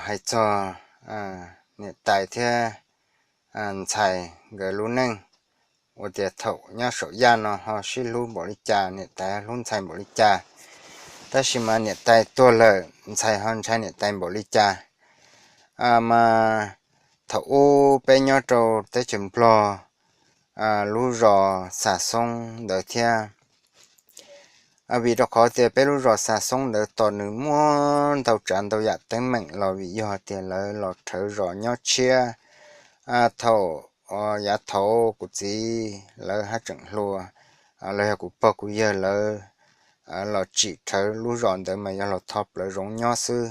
hais txog niam tais thiab ntxhais nkawd lub neej, ua tias thaum nyob saum yaj no ho sib hlub npaum li cas, niam tais hlub ntxhais npaum li cas, tab sis mas niam tais tuag lawm ntxhais ho ntshai niam tais npaum li cas. Mas thaum ub peb nyob rau teb chaws Nplog, lub zos Xa Xoob ntawd thiab. Vim rau qhov tias peb lub zos Xa Xoob ntawd tos nws muaj ntau tsav ntau yam teeb meem los vim yog tias lawv los rhawv zos nyob tshiab. Thaum yav thaud kuv txiv lawv haj tseem hluas, los yog kuv pog kuv yawg lawv los tsim rhawv lub zos ntawd mas yog los tho plawv zoov nyob xwb.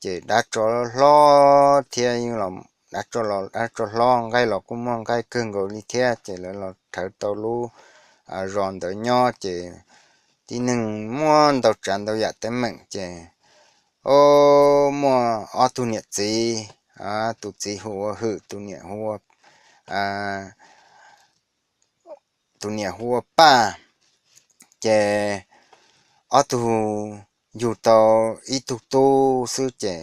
Ces dab tsov hlob thiab, dab tsov hlob, nqaij los kuj muaj nqaij kawg nkaus li thiab, ces lawv los rhawv tau lub zos ntawd nyob ces tib neeg muaj ntau tsav ntau yam teeb meem ces, o, muaj ob tug niam txiv, tus txiv hu ua Hwm, tus niam hu ua, tus niam hu ua Paj. Ces ob tug yug tau ib tug tub xwb ces,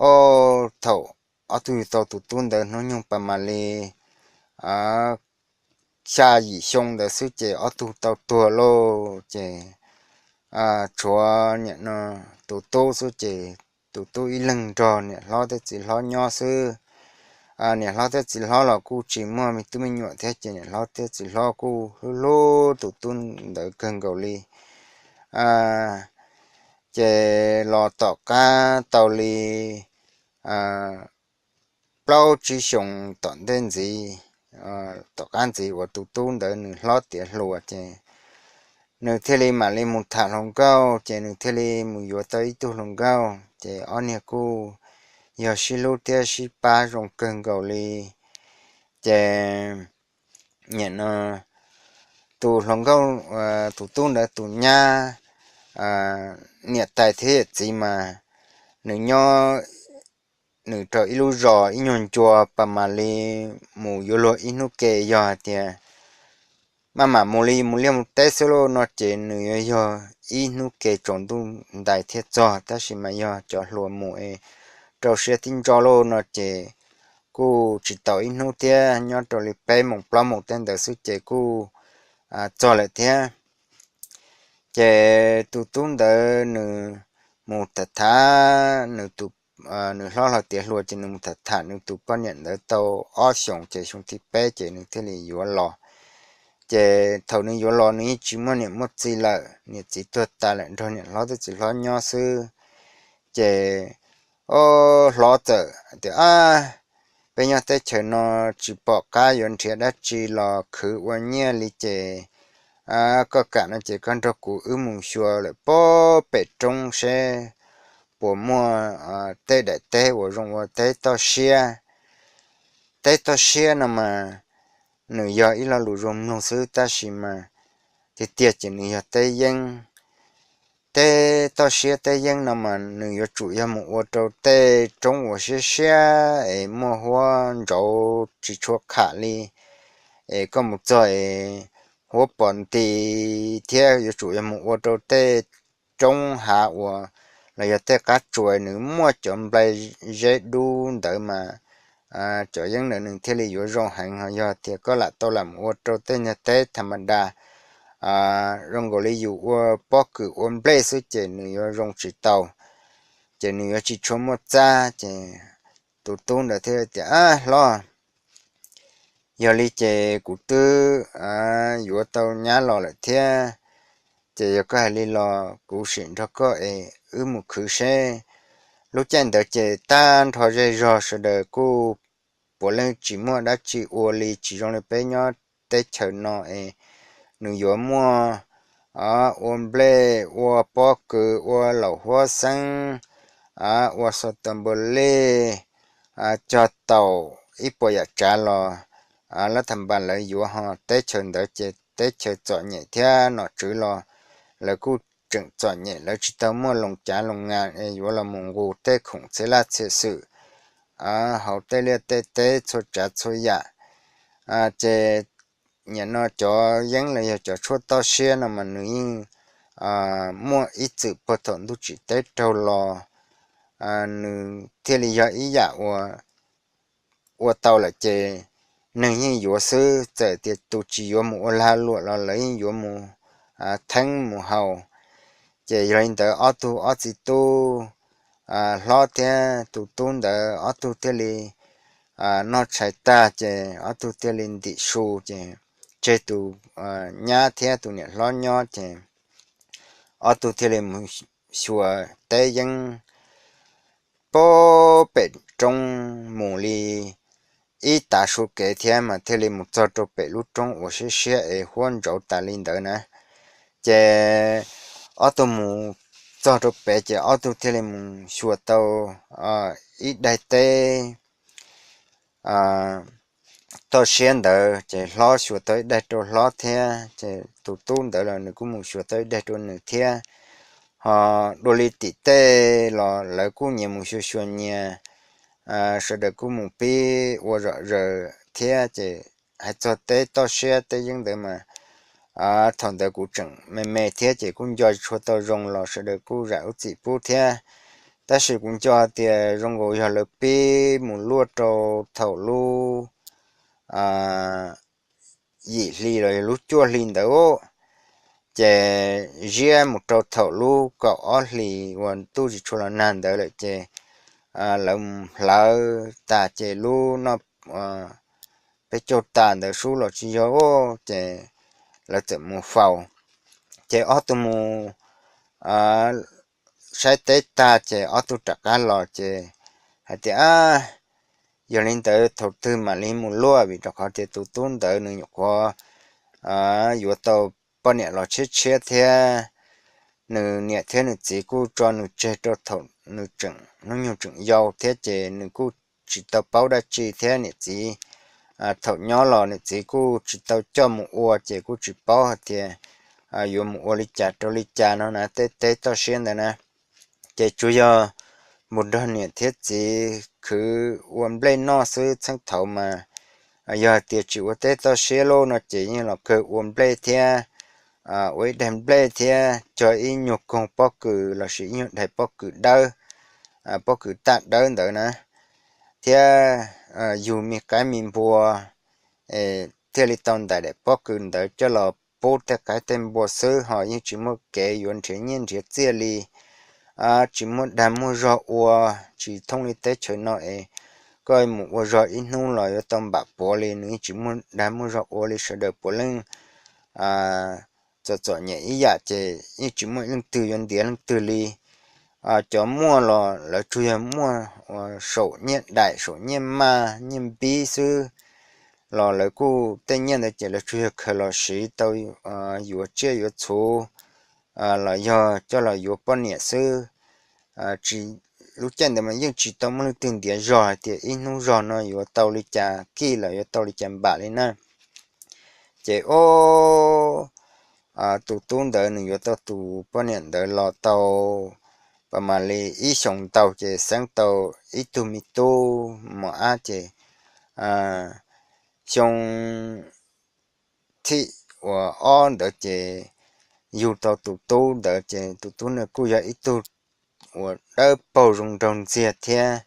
o, thaum ob tug yug tau tus tub ntawd hnub nyoog pas mam li xya yim xyoo ntawd xwb ces ob tug tau tuag lauj. Ces tshuav niam no tus tub xwb ces tus tub ib leeg nrog niam hlob thiab txiv hlob nyob xwb. Niam hlob thiab txiv hlob los kuj tsis muaj me tub me nyuam thiab ces niam hlob thiab txiv hlob kuj hlub hlub tus tub ntawd kawg nkaus li. Ces los tom qab tau li plaub tsib xyoo tom ntej ntxiv, tom qab ntxiv uas tus tub ntawd nws hlob tiav hluas ces nws thiaj li mam li mus tham hluas nkauj ces nws thiaj li mus yuav tau ib tug hluas nkauj ces ob niag kuj yog sib hlub thiab sib pab zoo kawg nkaus li. Ces niam no tus hluas nkauj, tus tub ntawd tus nyab, niam tais thiab yawm txiv mas nws nyob nws rau ib lub zos ib nyuag ncua pas mam li mus yuav luag ib hnub ke. Yog hais tias maj mam mus li mus liaj mus teb xwb lauj no ces nws yuav yog ib hnub ke tsaus ntuj ntais thiaj txog, tab sis mas yog cov hluas mus es rau siab tib ntso lauj no ces kuj tsis tau ib hnub thiab, nyob rau li peb moos plaub moos tej ntawd xwb ces kuj txog lawm thiab. Ces tus tub ntawd nws mus tham tham nws tus, nws hlob hlo tiav hluas ces nws mus tham tham nws tus poj niam ntawd tau ob xyoos ces xyoo thib peb ces nws thiaj li yuav los. Ces thaum nws yuav los nws yeej tsis muaj niam muaj txiv lawm, niam txiv tuag tas lawm nrog niam hlob thiab txiv hlob nyob xwb. Ces hlob txawm tias, Ab, peb nyob teb chaws no tsis pom qab yuav nrhiav dab tsi los khwv ua nyiaj li ces koj kam no ces koj nrog kuv wb mus xyuas lawm pob pem roob seb puas muaj tej daim teb uas zoo ua teb toj siab. Teb toj siab no mas nws yog ib lo lus zoo mloog xwb tab sis mas tiag tiag ces nws yog teb yeeb. Teb toj siab teb yeeb no mas nws yuav tsum yog mus ua rau tej roob uas siab siab es muaj huab ntsauv tsis tshua qham li, es koj mus txog es huab pos nti thiab yuav tsum yog mus ua rau tej roob hav uas los yog tej qab tsuas nws muaj cov nplai zeb dub ntawd mas cov yeeb ntawd nws thiaj li yuav zoo heev. Ho yog tias koj lam tau lam mus ua rau tej nyuag teb tham ma da zoo nkaus li yus ua pob kws ua nplej xwb ces nws yuav zoo tsis tau, ces nws yuav tsis tshua muaj txab. Ces tus tub ntawd thiaj tias, Ab hlob, yog li ces kuv twb yuav tau nyab los lawm thiab, ces yog koj hais li los kuv sim nrog koj es wb mus khwv seb. Lub caij ntawd ces tag nrho zej zog sawv daws kuj puav leej tsis muaj dab tsi ua li, tsis zoo li peb nyob teb chaws no es nws yuav muaj ua nplej, ua pob kws, ua laum huab xeeb, ua xos tas npua lej, cog taum ib puas yam tsav los lab tham npas lawv yuav. Ho teb chaws ntawd ces teb chaws txom nyem thiab nom tswv los lawv kuj tseem txom nyem, lawv tsis tau muaj loo cav loo nga yuav los mus nqus tej khoom txhia laj txhia xwm hauv tej liaj tej teb txhua tsav txhua yam. Ces nim no cov yeeb los yog cov tshuaj toj siab no mas nws yeej muaj ib txwm puag thaum ntuj tsim teb raug los nws thiaj li yog ib yam uas ua tau lawm ces neeg yeej yuav xwb, txawm tias tus tsis yuav mus ua lag luam los lawv yeej yuav mus theeb mus haus. Ces yog li ntawd ob tug ob txiv tub hlob thiab tus tub ntawd ob tug thiaj li noj tshais tag ces ob tug thiaj li ntim su ces tseg tus nyab thiab tus niam hlob nyob ces ob tug thiaj li mus xyuas teb yeeb pem roob mus li ib tav su kev thiab mas thiaj li mus txog rau pem lub roob uas siab siab es huab ntsauv tas li ntawd na. Ces ob tug mus txog rau pem ces ob tug thiaj li mus xyuas tau ib daig teb toj siab ntawd ces hlob xyuas tau ib daig rau hlob thiab ces tus tub ntawd los nws kuj mus xyuas tau ib daig rau nws thiab. Ho dua li tim tej los lawv kuj nyias mus xyuas xyuas nyias, sawv daws kuj mus pib ua zom zaws thiab ces hais txog teb toj siab teb yeeb ntawd mas thaum ntawd kuv tseem me me thiab ces kuj nco tsis tshua tau zoo los sawv daws kuj zam lub txim pub thiab. Tab sis kuv nco tias zoo nkaus yog lawv pib mus luaj rau thaum lub yim hli los yog lub cuaj hli ntawd ces ziab mus rau thaum lub kaum ob hlis uas ntuj tsis tshua los nag ntawd lawm ces lawv hlawv tas ces lub noj peb caug tas ntawd sub los tsis yog ces lawv txawm mus faus. Ces ob tug mus saib teb tag ces ob tug rov qab los ces hais tias, Yog li ntawd thaum twg mam li mus luaj? Vim rau qhov tias tus tub ntawd nws nyuam qhuav yuav tau poj niam los tshiab tshiab thiab nws niam thiab nws txiv kuj tso nws tseg rau thaum nws tseem hnub nyoog tseem yau thiab ces nws kuj tsis tau paub dab tsi thiab niam txiv thaum nyob los niam txiv kuj tsis tau coj mus ua ces kuj tsis paub hais tias yuav mus ua li cas rau li cas no na, tej teb toj siab ntawd na. Ces tsuas yog mus nrog niam thiab txiv khwv ua nplej noj xwb. Txheej thaud mas yog hais tias tsis ua teb toj siab lawm no ces yeej los kawg ua nplej thiab ua ib daig nplej thiab cog ib nyuag koog pob kws lossis ib nyuag daig pob kws dawb, pob kws taj dawb ntawd na, thiab yug me qaib me npua thiaj li tau ntais daim pob kws ntawd coj los pub tej qaib tej npua xwb, ho yeej tsis muaj kev yuav nrhiav nyiaj nrhiav txiaj li. Tsis muaj dag muaj zog ua, tsis thooj li teb chaws no es koj mus ua zog ib hnub los yuav tau npam puav li, nws yeej tsis muaj dag muaj zog ua li, sawv daws puav leej txom txom nyem ib yam ces yeej tsis muaj leej twg yuav ntiav leej twg li. Cov muaj los lawv tsuas yog muaj saum nyiaj daim saum nyiaj maj nyiaj npib xwb, los lawv kuj tej nyiaj ntawd ces lawv tsuas yog khaws los siv tau yuav tsiaj yuav txhuv los yog coj los yuav poj niam xwb. Lub caij ntawd mas yeej tsis tau muaj leej twg ntiav zog hais tias ib hnub zog no yuav tau li cas kij los yuav tau li cas npam li na. Ces tus tub ntawd nws yuav tau tus poj niam ntawd los tau pas mam li ib xyoos ntau ces xeeb tau ib tug me tub mos ab ces xyoo thib uas ob ntawd ces yug tau tus tub ntawd ces tus tub ntawd kuj yog ib tug uas dawb paug zoo nraug ntxiag thiab.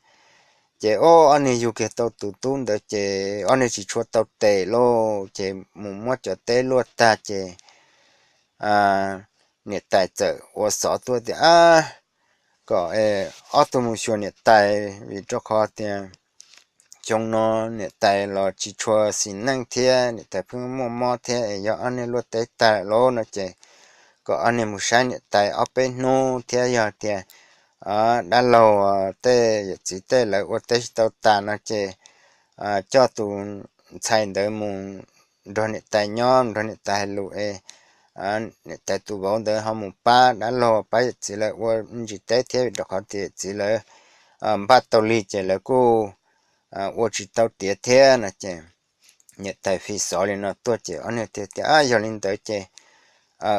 Ces ob niag yug kiag tau tus tub ntawd ces ob niag tsis tshua tau tes lauj, ces mus muab cov teb luaj tag ces niam tais txawm ua xov tuaj tias kom ob tug mus xyuas niam tais, vim rau qhov tias xyoo no niam tais los tsis tshua xis neej thiab niam tais pheej muaj mob thiab, yog ob niag luaj teb tag lawm no ces kom ob niag mus saib niam tais ob peb hnub thiab yog tias dab laug tej yawm txiv tej lawv ua teb tsis tau tas no ces coj tus ntxhais ntawd mus nrog niam tais nyob, nrog niam tais hais lus es niam tais tus vauv ntawd ho mus pab dab laug pab yawm txiv lawv ua ntsis teb thiab, vim rau qhov tias yawm txiv lawv npaj tau lig ces lawv kuj ua tsis tau tiav thiab no ces niam tais fi xov li no tuaj ces ob niag thiaj tias, Yog li ntawd ces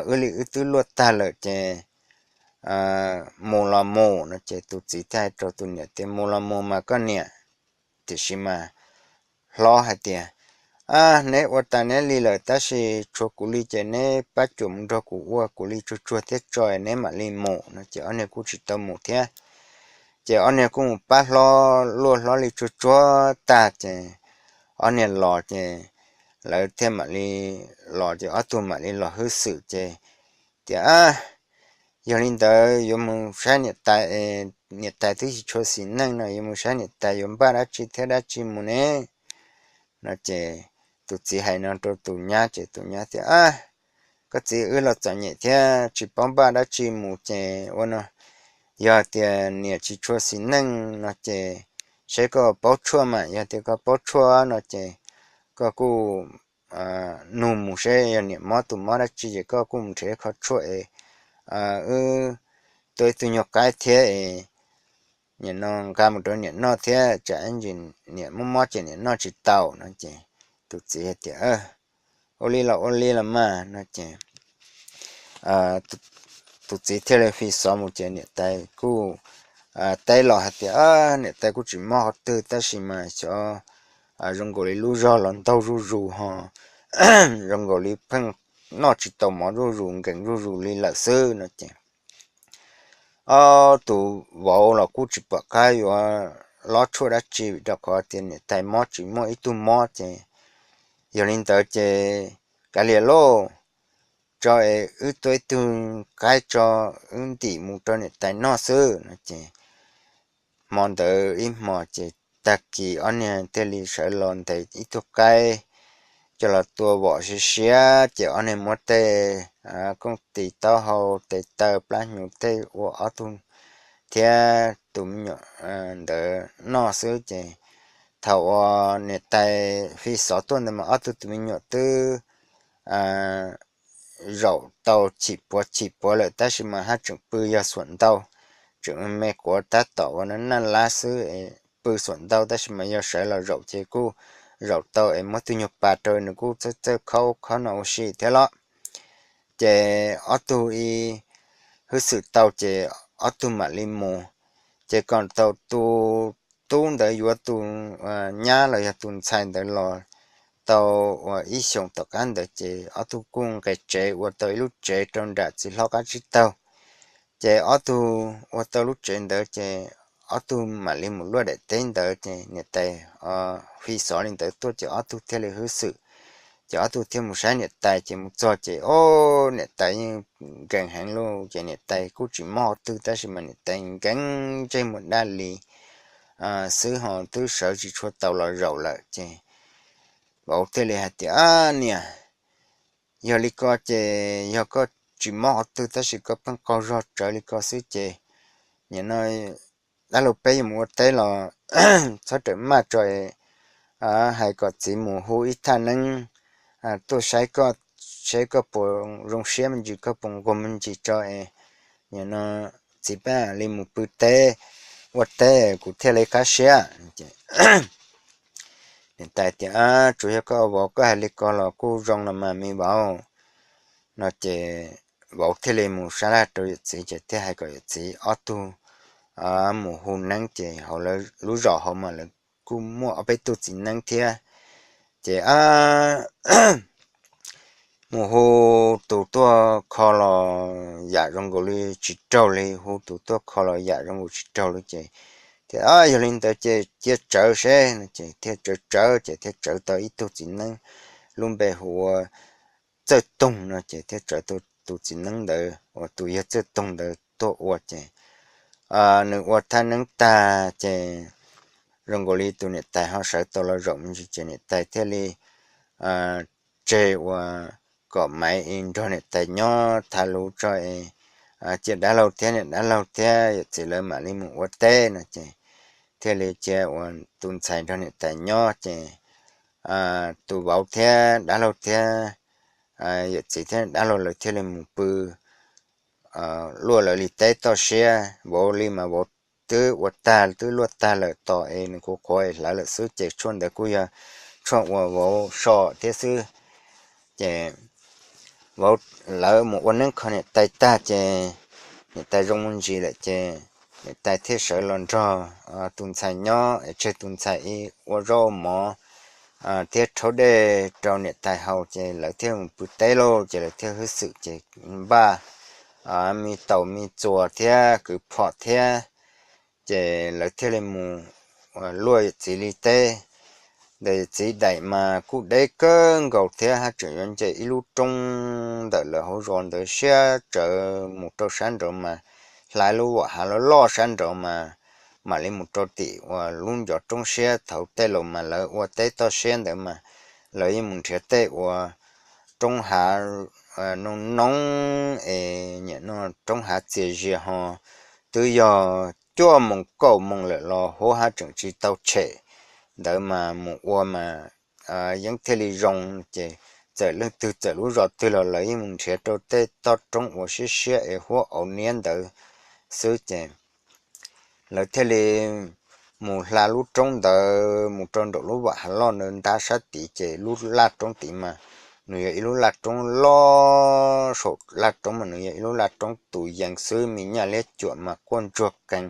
wb li wb twb luaj tag lawm ces mus los mus no ces tus txiv thiaj hais rau tus niam tias, Mus los mus mas koj niam. Tiam sis mas hlob hais tias, Neb ua tas neb li lawm tab sis tshuav kuv li ces neb pab cuam mus nrog kuv ua, kuv li tsuag tsuag thiab tso neb mam li mus no ces ob niag kuj tsis tau mus thiab. Ces ob niag kuj mus pab hlob luaj hlob li tsuag tsuag tag ces ob niag los ces lawv thiaj mam li los ces ob tug mam li los hwb xwm ces tias, Yog li ntawd yuav mus saib niam tais, niam tais twb tsis tshua xis neej no, yuav mus saib niam tais yuav npaj dab tsi thiab dab tsi mus ne? No ces tus txiv hais no rau tus nyab ces tus nyab tias, Koj txiv, wb los txom nyem thiab tsis paub npaj dab tsi mus ces ua no, yog tias niam tsis tshua xis neej no ces seb koj paub tshuaj mas, yog tias koj paub tshuaj no ces koj kuj nug mus seb yog niam mob tus mob dab tsi ces koj kuj mus nrhiav qhov tshuaj es wb tua ib tug nyuag qaib thiab es nim no nqa mus rau niam noj thiab, tsam ib ntsis niam mob mob ces niam noj tsis tau no ces tus txiv hais tias, Ua li los ua li los mas no ces tus txiv thiaj li fi xov mus ces niam tais kuj teb los hais tias, Niam tais kuj tsis mob qhov twg tab sis mas xyov zoo nkaus li lub zog los ntaug zuj zus ho zoo nkaus li pheej noj tsis tau mov zuj zus, nkees zuj zus li lawm xwb no ces ob tug vauv los kuj tsis pom qab yuav lob tshuaj dab tsi vim rau qhov tias niam tais mob tsis muaj ib tug mob ces yog li ntawd ces kav liam lauj, tso es wb tua ib tug qaib tso, wb ntim mus rau niam tais noj xwb no ces hmo ntawd ib hmo ces tag kis ob niag thiaj li sawv los ntes ib tug qaib coj los tua vom siav siav ces ob niag muab tej kooj tis taub hau tes taw plab hnyuv tej ua ob tug thiab tus me nyuam ntawd noj xwb ces thaum uas niam tais fi xov tuaj ntawd mas ob tug tus me nyuam twb zaum tau chim puav chim puav lawm tab sis mas haj tseem pw yog xuam ntau, tseem me quav tab tom uas naj lab xwb, pw xuam ntau tab sis mas yog sawv los zaum ces kuj zaum tau es muab tug nyuag pas rau nws kuj txawj txawj khaub khob no ua si thiab los. Ces ob tug ib hwb xwm tau ces ob tug mam li mus. Ces kom tau tus tub ntawd yuav tus nyab los yog tus ntxhais ntawd los tau uas ib xyoos tom qab ntawd ces ob tug kuj nqes tsev ua tau ib lub tsev rau nram txiv hlob qab tsib taug. Ces ob tug ua tau lub tsev ntawd ces ob tug mam li mus luaj daim teb ntawd ces niam tais fi xov li ntawd tuaj ces ob tug thiaj li hwb xwm. Ces ob tug thiaj mus saib niam tais ces mus txog ces o, niam tais yeej nkees heev lauj, ces niam tais kuj tsis mob qhov twg tab sis mas niam tais nkees ntsej muag daj li xwb ho twb sawv tsis tshua tau los zaum lawm ces vauv thiaj li hais tias, Niam, yog li ko ces yog koj tsis mob qhov twg tab sis koj pheej qaug zog tsawv li ko xwb ces nim no dab laug peb yuav mus ua teb los txhob rawm maj tso, hais kom txiv mus hu ib thaj neeb tuaj saib koj, saib koj puas zoo siab me ntsis, koj puas nquag me ntsis tso es nim no txiv peb li mus pw teb, ua teb kuv thiaj li qab siab. Niam tais tias, Tsuas yog koj vauv koj hais li ko los kuj zoo los mas me vauv. No ces vauv thiaj li mus sab laj rau yawm txiv ces thiaj hais kom yawm txiv ob tug mus hu neeb ces hauv lawv lub zos hauv mas lawv kuj muaj ob peb tug txiv neeb thiab. Ces mus hu tus tuaj kho los yam zoo nkaus li tsis raug li, hu tus tuaj kho los yam zoo nkaus tsis raug li ces thiaj, Yog li ntawd ces cia tsawv seb no ces thiaj tsawv tsawv ces thiaj tsawv tau ib tug txiv neeb lub npe hu ua Txawj Toog no ces thiaj tsawv tau tus txiv neeb ntawd uas tus yawg Txawj Toog ntawd tuaj ua ces nws ua thaj neeb tag ces zoo nkaus li tus niam tais ho sawv tau los zaum me ntsis ces niam tais thiaj li tseg ua kom Maiv nrog niam tais nyob tham lus tso es cia dab laug thiab niam dab laug thiab yawm txiv lawv mam li mus ua teb no ces thiaj li cia ua tus ntxhais nrog niam tais nyob ces tus vauv thiab dab laug thiab yawm txiv thiab dab laug lawv thiaj li mus pw luaj lawv li teb toj siab. Vauv li mas vauv twb ua tag twb luaj tag lawm, tos es nws qhuav qhuav es hlawv lawm xwb ces tshuaj ntawd kuj yog tshuaj uas vauv so thiab xwb. Ces vauv lawv mus ua neeb kho niam tais tag ces niam tais zoo me ntsis lawm ces niam tais thiaj sawv los nrog tus ntxhais nyob es tseg tus ntxhais ib ua zaub ua mov thiab rhaub dej rau niam tais haus ces lawv thiaj mus pw teb lauj. Ces lawv thiaj hwb xwm ces npaj me taus me txuas thiab kwv phom thiab Ces lawv thiaj li mus luaj yawm txiv li teb. Ntawm yawm txiv daim mas kuj deb kawg nkaus thiab, haj tseem yuav nce ib lub roob ntawm lawv hauv zos ntawd siab tsawv mus rau sab nraud mas hla ib lub vam hav loj loj sab nraud mas mam li mus rau tim uas lub ncov roob siab. Thaum tej laus mas lawv ua teb toj siab ntawd mas lawv yeej mus nrhiav tej uas roob hav noo noo es nim no roob hav txias zias ho twb yog cuaj moos kaum moos lawm los huab haj tseem tsis tau tshem ntawd mas mus ua mas yeej thiaj li zoo. Ces txawm leej twg txawm lub zos twg los lawv yeej mus nrhiav rau tej toj roob uas siab siab es huab auv niab ntawd xwb ces lawv thiaj li mus hla lub roob ntawd mus rau nraum lub vam hav loj ntawd ntab sab tid ces lub laj roob tid mas nws yog ib lub laj roob loj, saum laj roob mas nws yog ib lub laj roob tus yees xwb, me nyuam liab cuam mas quaj ntsuag kees.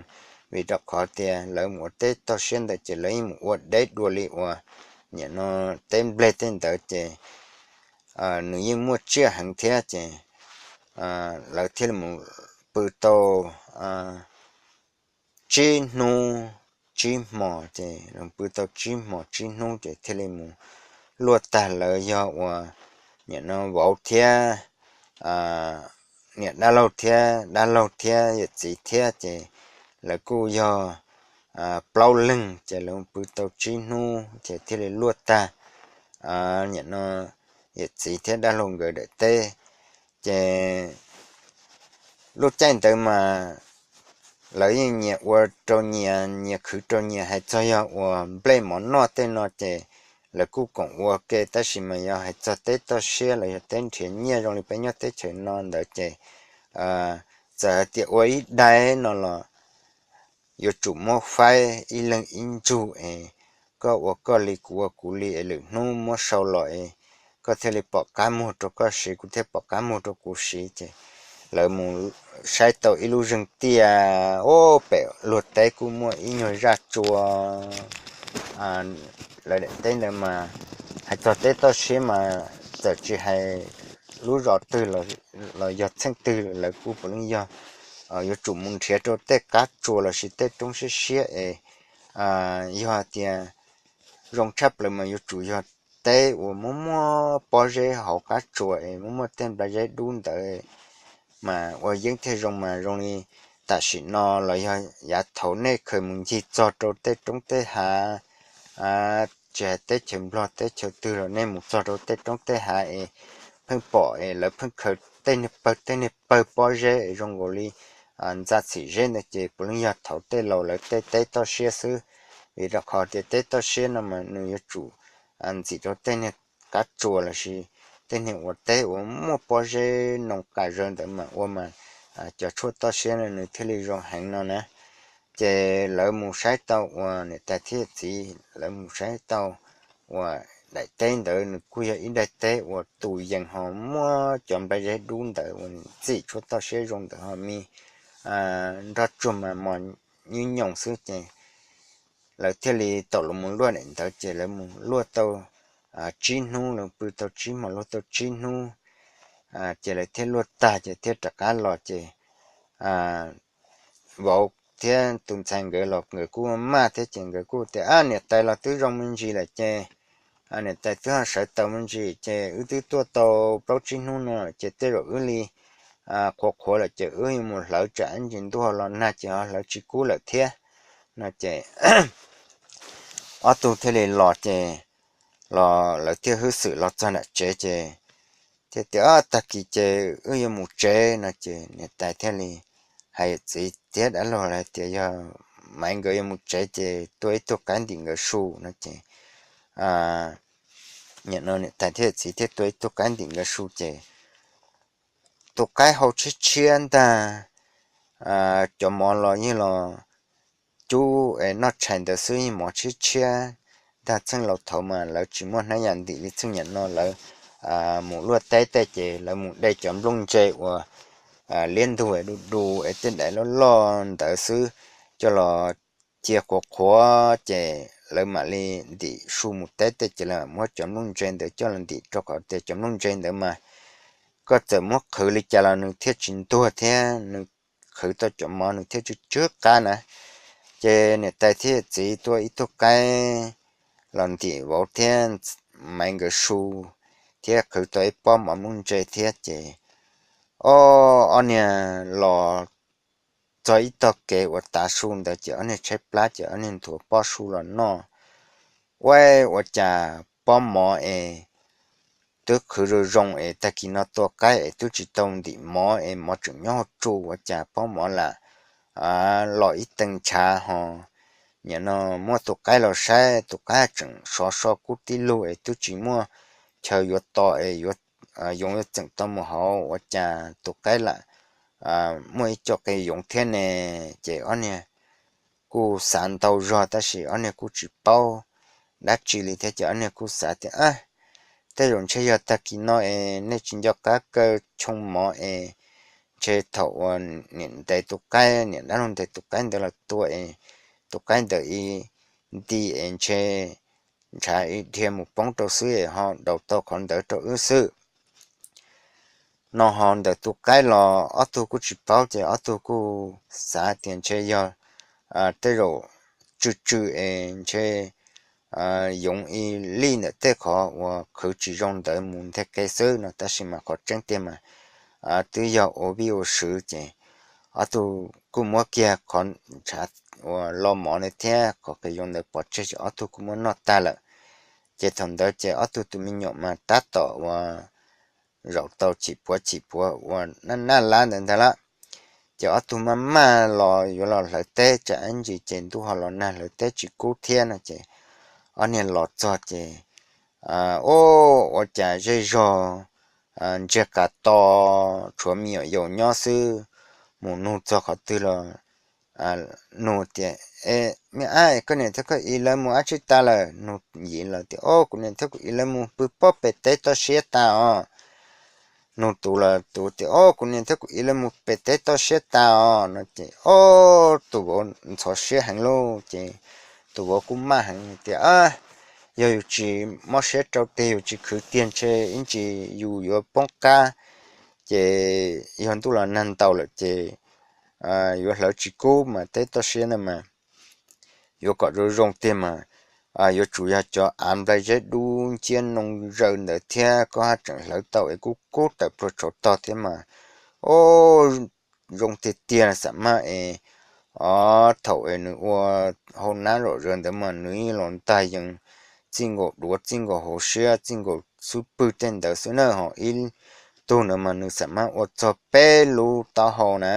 Vim rau qhov tias lawv mus ua teb toj siab ntawd ces lawv yeej mus ua deb dua li uas nim no teb nplej tej ntawd ces nws yeej muaj tsiaj heev thiab ces lawv thiaj li mus pw tau tsib hnub tsib hmos ces pw tau tsib hmos tsib hnub ces thiaj li mus luaj tag. Lawv yog uas nim no vauv thiab niam dab laug thiab dab laug thiab yawm txiv thiab ces lawv kuj yog plaub leeg ces lawv pw tau tsib hnub ces thiaj li luaj tag nim no yawm txiv thiab dab laug nkawd daim teb. Ces lub caij ntawd mas lawv yeej nyias ua rau nyias, nyias khwv rau nyias, hais txog yog uas nplej mov noj tej no ces lawv kuj koom ua ke, tab sis mas yog hais txog teb toj siab los yog teb nrhiav nyiaj zoo li peb nyob teb chaws no ntawd ces txawm hais tias ua ib daim no los yuav tsum muab faib ib leeg ib ntsug es koj ua koj li kuv ua kuv li es lwm hnub muab sau los es koj thiaj li pom qab muag rau koj siv, kuv thiaj pom qab muag rau kuv siv. Ces lawv mus saib tau ib lub zeeg tiaj, o, pem luag teb kuj muaj ib nyuag zaj tsua. Lawv daim teb ntawd mas hais txog teb toj siab mas txawm tsis hais lub zos twg los yog txheej twg lawv kuj puav leej yog yuav tsum mus nrhiav rau tej qab tsua lossis tej roob siab siab es yog hais tias zoo tshaj plaws mas yuav tsum yog teb uas muaj muaj pob zeb hauv qab tsua es muaj muaj tej nplai zeb dub ntawd mas ua yeeb thiaj zoo. Mas zoo li tam sim no los yog yav thaum nej khaws mus ncig txog rau tej roob tej hav, tsis hais teb chaws Nplog teb chaws twg los nej mus txog rau tej roob tej hav es pheej pom es lawv pheej khaws tej niag pawg tej niag pawg pob zeb es zoo nkaus li ntxa txhim zeb ntawd ces puav leej yog thaum tej laus lawv tej teb toj siab xwb. Vim rau qhov tias teb toj siab no mas nws yuav tsum ntxim rau tej niag qab tsua lossis tej niag uas teb uas muaj pob zeb noo qas zaws ntawd mas ua mas cov tshuaj toj siab no nws thiaj li zoo heev no na. Ces lawv mus saib tau uas niam tais thiab txiv lawv mus saib tau uas daim teb ntawd nws kuj yog ib daim teb uas tus yees ho muaj cov nplai zeb dub ntawd uas ntxim tshuaj toj siab zoo ntawd ho me nroj tsuag mas mos nyuj nyoos xwb ces lawv thiaj li tau los mus luaj daim ntawd ces lawv mus luaj tau tsib hnub, lawv pw tau tsib hmos luaj tau tsib hnub ces lawv thiaj luaj tag ces thiaj rov qab los ces vauv thiab tus ntxhais nkawd los nkawd kuj maj thiab ces nkawd kuj tias, Ab, niam tais los twb zoo me ntsis lawm ces niam tais twb ho sawv taus me ntsis ces wb twb tuaj tau plaub tsib hnub no lawm ces tej zaum wb li qhuav qhuav lawm ces wb yuav mus hlawv tsam ib ntsis ntuj ho los nag ces ho hlawv tsis kub lawm thiab no ces ob tug thiaj li los ces los lawv thiaj hwb xwm los txog nram tsev ces thiaj tias, Tag kis ces wb yuav mus tsev no ces niam tais thiaj li hais yawm txiv thiab dab laug hais tias yog Maiv nkawd yuav mus tsev ces tua ib tug qaib ntim nkawd su no ces nim no niam tais thiab yawm txiv thiaj tua ib tug qaib ntim nkawd su ces tus qaib hau tshiab tshiab ntag, cov mov los yeej los cub es noj tshais ntawd xwb, yeej mov tshiab tshiab ntag. Txheej laus thaud mas lawv tsis muaj hnab yas ntim li txheej niaj no, lawv mus luaj teb tej ces lawv mus de cov nplooj ntse uas liab ntug du du es tej daim loj loj ntawd xwb coj los cia qhuav qhuav ces lawv mam li ntim su mus teb tej ces lawv muab cov nplooj ntse ntawd coj los ntim rau qhov tias cov nplooj ntse ntawd mas koj txawm muab qhwv li cas los nws thiaj tsis ntuag thiab nws qhwv tau cov mov nws thiaj tsw tsw qab na. Ces niam tais thiab txiv tuaj ib tug qaib los ntim vauv thiab maiv nkawd su, thiab qhwv tau ib pob mov muaj ntse thiab ces ob, ob niag los txog ib tog kev uas tav su ntawd ces ob niag tshaib plab ces ob niag nthuav pob su los noj. Ua, ua cas pob mov es twb qhwv zoo zoo es tag kis no tua qaib es twb tsis tau ntim mov es mov tseem nyob hauv tsu, ua cas pob mov lam los ib tee ntshav ho. Nim no muab tus qaib los saib, tus qaib tseem sov so kub tib lug es twb tsis muaj chaw yuav to es yuav, yoov yuav txeem tau mus hauv, ua cas tus qaib lam muaj ib co qe yoov thiab ne. Ces ob niag kuj xav ntau zog tab sis ob niag kuj tsis paub dab tsi li thiab ces ob niag kuj xav tias, Tej zaum ntshe yog tag kis no es nej tsis nco qab kaw choo mov es ntshe thaum uas niam ntes tus qaib, niam dab laug ntes tus qaib ntawd los tua es tus qaib ntawd i nti es ntshe ntshav i dhia mus poob rau xwb es ho daus tau qhov ntawd rau wb xwb no ho ntawm tus qaib los ob tug kuj tsis paub ces ob tug kuj xav tias ntshe yog tej zaum tsw tsw es ntshe yoov i lij ntawm tej qhov uas qhwv tsis zoo ntawd mus nthe qe xwb no, tab sis mas qhov tseeb tiag mas twb yog ua vij ua sw ces ob tug kuj muab kiag qhov ntshav uas lo mov ntawd thiab qhov qe yoov ntawd pov tseg ces ob tug kuj muab noj tag lawm. Ces thaum ntawd ces ob tug tus me nyuam mas tab tom uas zaum tau chim puav chim puav uas naj naj lab ntawd ntag lawm. Ces ob tug maj maj los yuav los hlawv teb tsam ib ntsis ces ntuj ho los nag hlawv teb tsis kub thiab no ces ob niag los txog ces ua cas zej zog ntsiag qas to, tshuav me nyuam yaus nyob xwb, mus nug txog qhov twg los nug tias, Me ab, koj niam thiab koj i lawv mus dab tsi tas lawm? Nug yim los tias, O, kuv niam thiab kuv i lawv mus pw pob pem teb toj siab tas os. Nug tus los tus tias, O, kuv niam thiab kuv i lawv mus pem teb toj siab tas os no ces ob tug vauv ntxhov siab heev lauj. Ces tus vauv kuj maj heev tias, Yog yus tsis mob siab rau tiag, yus tsis khwv tiag ntshe ib ntsis yus yuav poob qab, ces yog ntuj los nag ntaus lawm ces yuav hlawv tsis kub mas teb toj siab ntawd mas yuav kom zoo zoo tiag mas yuav tsum yog cov av nplai zeb dub nciab noo zaws ntawd thiab koj haj tseem hlawv tau es kub kub tawm pluag tshauv tog thiab mas o zoo tiag tiag xam maj es. Thaum es nws ua hau nab zom zaws ntawd mas nws yeej los ntag yees txij nkaus duav txij nkaus hauv siab txij nkaus xub pwg tej ntawd xwb na, ho ib tug ntawd mas nws xam maj ua txog peb lub taub hau na.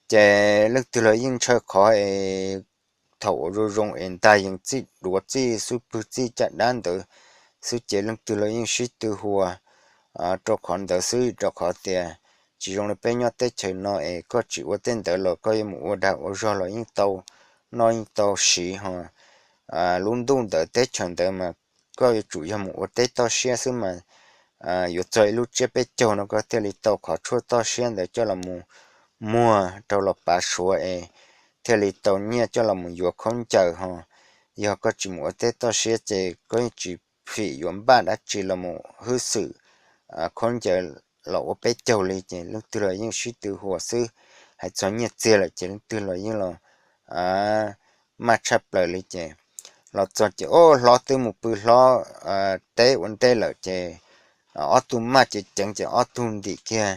Ces leej twg los yeej ntshaw qhov es thaum uas zoo zoo es ntag yees txij duav txij xub pwg txij caj dab ntawd xwb ces leej twg los yeej sib tw huas rau qhov ntawd xwb, rau qhov tias tsis zoo li peb nyob teb chaws no es koj tsis ua tej ntawd los koj yuav mus ua dag ua zog los yeej tau noj yeej tau siv ho. Lub ntuj ntawd teb chaws ntawd mas koj yuav tsum yog mus ua teb toj siab xwb mas yuav txog ib lub tsiab peb caug no koj thiaj li tau qhov tshuaj toj siab ntawd coj los mus muag rau los pav suav es thiaj li tau nyiaj coj los mus yuav khaub ncaws ho. Yog koj tsis mus ua teb toj siab ces koj yeej tsis phim yuav npaj dab tsi los mus hwb xwm khaub ncaws los ua peb caug li ces leej twg los yeej sib tw huas xwb. Hais txog nyiaj txiag lawm ces leej twg los yeej los maj tshaj plaws li ces los txog ces o hlob twb mus pw hlob teb ua ntej lawm ces ob tug maj ceev ceev ces ob tug ntim kiag